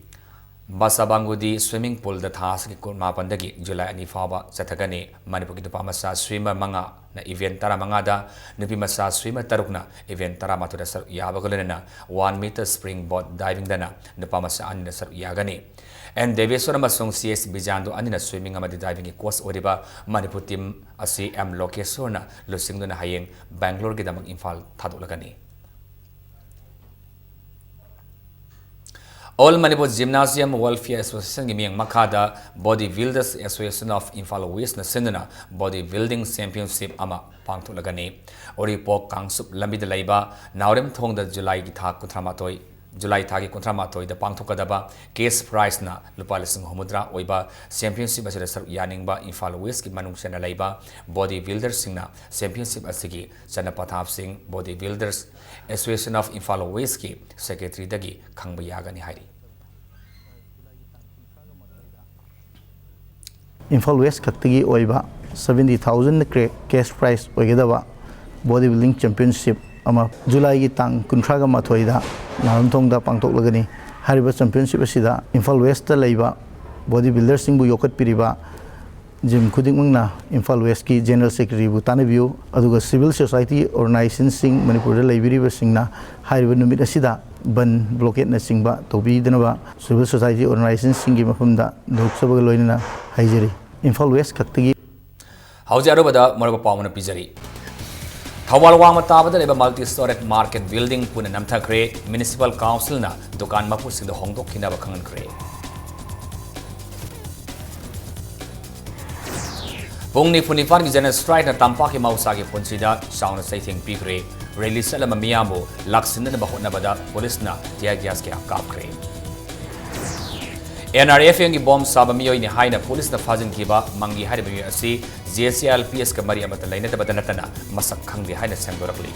ꯕꯁꯥꯕꯥꯡꯒꯨꯗꯤ swimming poolꯗ ꯊꯥ ꯑꯁꯤꯒꯤ ꯀꯨꯟꯃꯥꯄꯟꯗꯒꯤ July ꯑꯅꯤ ꯐꯥꯎꯕ ꯆꯠꯊꯒꯅꯤ꯫ ꯃꯅꯤꯄꯨꯔꯒꯤ ꯅꯨꯄꯥ ꯃꯆꯥ swimmer ꯃꯉꯥꯅ event ꯇꯔꯥꯃꯉꯥꯗ, ꯅꯨꯄꯤ ꯃꯆꯥ swimmer ꯇꯔꯨꯛꯅ event ꯇꯔꯥꯃꯥꯊꯣꯏꯗ ꯁꯔꯨꯛ ꯌꯥꯕꯒ ꯂꯣꯏꯅꯅ one meter springboard divingꯗꯅ ꯅꯨꯄꯥ ꯃꯆꯥ ꯑꯅꯤꯅ ꯁꯔꯨꯛ ꯌꯥꯒꯅꯤ꯫ ꯑꯦꯟ ꯗꯦꯕꯦꯁ꯭ꯋꯔ ꯑꯃꯁꯨꯡ ꯁꯤ ꯑꯦꯁ ꯕꯤꯖꯥꯟꯗꯨ ꯑꯅꯤꯅ swimming ꯑꯃꯗꯤ divingꯒꯤ coach ꯑꯣꯏꯔꯤꯕ ꯃꯅꯤꯄꯨꯔ team ꯑꯁꯤ ꯑꯦꯝ ꯂꯣꯀꯦꯁ꯭ꯋꯔꯅ ꯂꯨꯆꯤꯡꯗꯨꯅ ꯍꯌꯦꯡ ꯕꯦꯡꯒ꯭ꯂꯣꯔꯒꯤꯗꯃꯛ Imphal ꯊꯥꯗꯣꯛꯂꯒꯅꯤ꯫ All Manipur Gymnasium Welfare Associationꯒꯤ ꯃꯤꯠꯌꯦꯡ ꯃꯈꯥꯗ Body Builders Association of Imphal Westꯅ ꯁꯤꯟꯗꯨꯅ body building championship ꯑꯃ ꯄꯥꯡꯊꯣꯛꯂꯒꯅꯤ꯫ ꯎꯔꯤꯄꯣꯛ ꯀꯥꯡꯆꯨꯞ ꯂꯝꯕꯤꯗ ꯂꯩꯕ ꯅꯥꯎꯔꯦꯝꯊꯣꯡꯗ ꯖꯨꯂꯥꯏꯒꯤ ꯊꯥ ꯀꯨꯟꯊ꯭ꯔꯥ ꯃꯥꯊꯣꯏ, ꯖꯨꯂꯥꯏ ꯊꯥꯒꯤ ꯀꯨꯟꯊ꯭ꯔꯥ ꯃꯥꯊꯣꯏꯗ ꯄꯥꯡꯊꯣꯛꯀꯗꯕ cash prizeꯅ ꯂꯨꯄꯥ ꯂꯤꯁꯤꯡ ꯍꯨꯝꯐꯨꯇꯔꯥ ꯑꯣꯏꯕ championship ꯑꯁꯤꯗ ꯁꯔꯨꯛ ꯌꯥꯅꯤꯡꯕ ꯏꯝꯐꯥꯜ Westꯀꯤ ꯃꯅꯨꯡ ꯆꯟꯅ ꯂꯩꯕ body builderꯁꯤꯡꯅ championship ꯑꯁꯤꯒꯤ ꯆꯠꯅ ꯄꯊꯥꯞꯁꯤꯡ, Body Builders Association of Imphal Westꯀꯤ secretaryꯗꯒꯤ ꯈꯪꯕ ꯌꯥꯒꯅꯤ ꯍꯥꯏꯔꯤ꯫ ꯏꯝꯐꯥꯜ West ꯈꯛꯇꯒꯤ ꯑꯣꯏꯕ seventy thousand cash prize ꯑꯣꯏꯒꯗꯕ body building championship ꯑꯃ ꯖꯨꯂꯥꯏꯒꯤ ꯇꯥꯡ ꯀꯨꯟꯊ꯭ꯔꯥꯒ ꯃꯥꯊꯣꯏꯗ ꯅꯥꯎꯔꯦꯝꯊꯣꯡꯗ ꯄꯥꯡꯊꯣꯛꯂꯒꯅꯤ꯫ ꯍꯥꯏꯔꯤꯕ championship ꯑꯁꯤꯗ ꯏꯝꯐꯥꯜ Westꯇ ꯂꯩꯕ body builderꯁꯤꯡꯕꯨ ꯌꯣꯛꯈꯠꯄꯤꯔꯤꯕ gym ꯈꯨꯗꯤꯡꯃꯛꯅ ꯏꯝꯐꯥꯜ Westꯀꯤ general secretaryꯕꯨ ꯇꯥꯟꯅꯕꯤꯌꯨ, ꯑꯗꯨꯒ civil society organizationꯁꯤꯡ ꯃꯅꯤꯄꯨꯔꯗ ꯂꯩꯕꯤꯔꯤꯕꯁꯤꯡꯅ ꯍꯥꯏꯔꯤꯕ ꯅꯨꯃꯤꯠ ꯑꯁꯤꯗ ꯕꯟ, blockadeꯅꯆꯤꯡꯕ ꯇꯧꯕꯤꯗꯅꯕ civil society organizationꯁꯤꯡꯒꯤ ꯃꯐꯝꯗ ꯅꯣꯛꯆꯕꯒ ꯂꯣꯏꯅꯅ ꯍꯥꯏꯖꯔꯤ꯫ ꯏꯝꯐꯥꯜ West ꯈꯛꯇꯒꯤ ꯍꯧꯖꯤꯛ ꯑꯔꯣꯏꯕꯗ ꯃꯔꯨꯑꯣꯏꯕ ꯄꯥꯎ ꯑꯃ ꯄꯤꯖꯔꯤ꯫ ꯊꯧꯕꯥꯜ ꯋꯥꯡꯃ ꯇꯥꯕꯗ ꯂꯩꯕ multi storey market building ꯄꯨꯟꯅ ꯅꯝꯊꯈ꯭ꯔꯦ꯫ Municipal Councilꯅ ꯗꯨꯀꯥꯟ ꯃꯄꯨꯁꯤꯡꯗ ꯍꯣꯡꯗꯣꯛꯈꯤꯅꯕ ꯈꯪꯍꯟꯈ꯭ꯔꯦ꯫ ꯄꯨꯡ ꯅꯤꯐꯨ ꯅꯤꯄꯥꯟꯒꯤ general strikeꯅ ꯇꯝꯄꯥꯛꯀꯤ ꯃꯍꯧꯁꯥꯒꯤ ꯄꯨꯟꯁꯤꯗ ꯆꯥꯎꯅ ꯆꯩꯊꯦꯡ ꯄꯤꯈ꯭ꯔꯦ꯫ Rally ꯆꯠꯂꯝꯕ ꯃꯤꯌꯥꯝꯕꯨ ꯂꯥꯛꯁꯤꯟꯅꯅꯕ ꯍꯣꯠꯅꯕꯗ ꯄꯨꯂꯤꯁꯅ tear gas ꯀꯌꯥ ꯀꯥꯞꯈ꯭ꯔꯦ꯫ NRFMꯒꯤ bomb ꯁꯥꯕ ꯃꯤꯑꯣꯏꯅꯤ ꯍꯥꯏꯅ ꯄꯨꯂꯤꯁꯅ ꯐꯥꯖꯤꯟꯈꯤꯕ ꯃꯪꯒꯤ ꯍꯥꯏꯔꯤꯕ ꯃꯤꯑꯣꯏ ꯑꯁꯤ JCILPSꯀ ꯃꯔꯤ ꯑꯃꯠꯇ ꯂꯩꯅꯗꯕꯗ ꯅꯠꯇꯅ ꯃꯁꯛ ꯈꯪꯗꯦ ꯍꯥꯏꯅ ꯁꯦꯡꯗꯣꯔꯛꯂꯤ꯫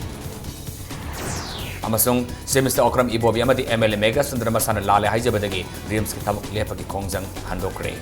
ꯑꯃꯁꯨꯡ Chief Minister Okram Ibobi ꯑꯃꯗꯤ MLA Megha Chandra ꯃꯁꯥꯅ ꯂꯥꯜꯂꯦ ꯍꯥꯏꯖꯕꯗꯒꯤ RIMSꯀꯤ ꯊꯕꯛ ꯂꯦꯞꯄꯒꯤ ꯈꯣꯡꯖꯪ ꯍꯟꯗꯣꯛꯈ꯭ꯔꯦ꯫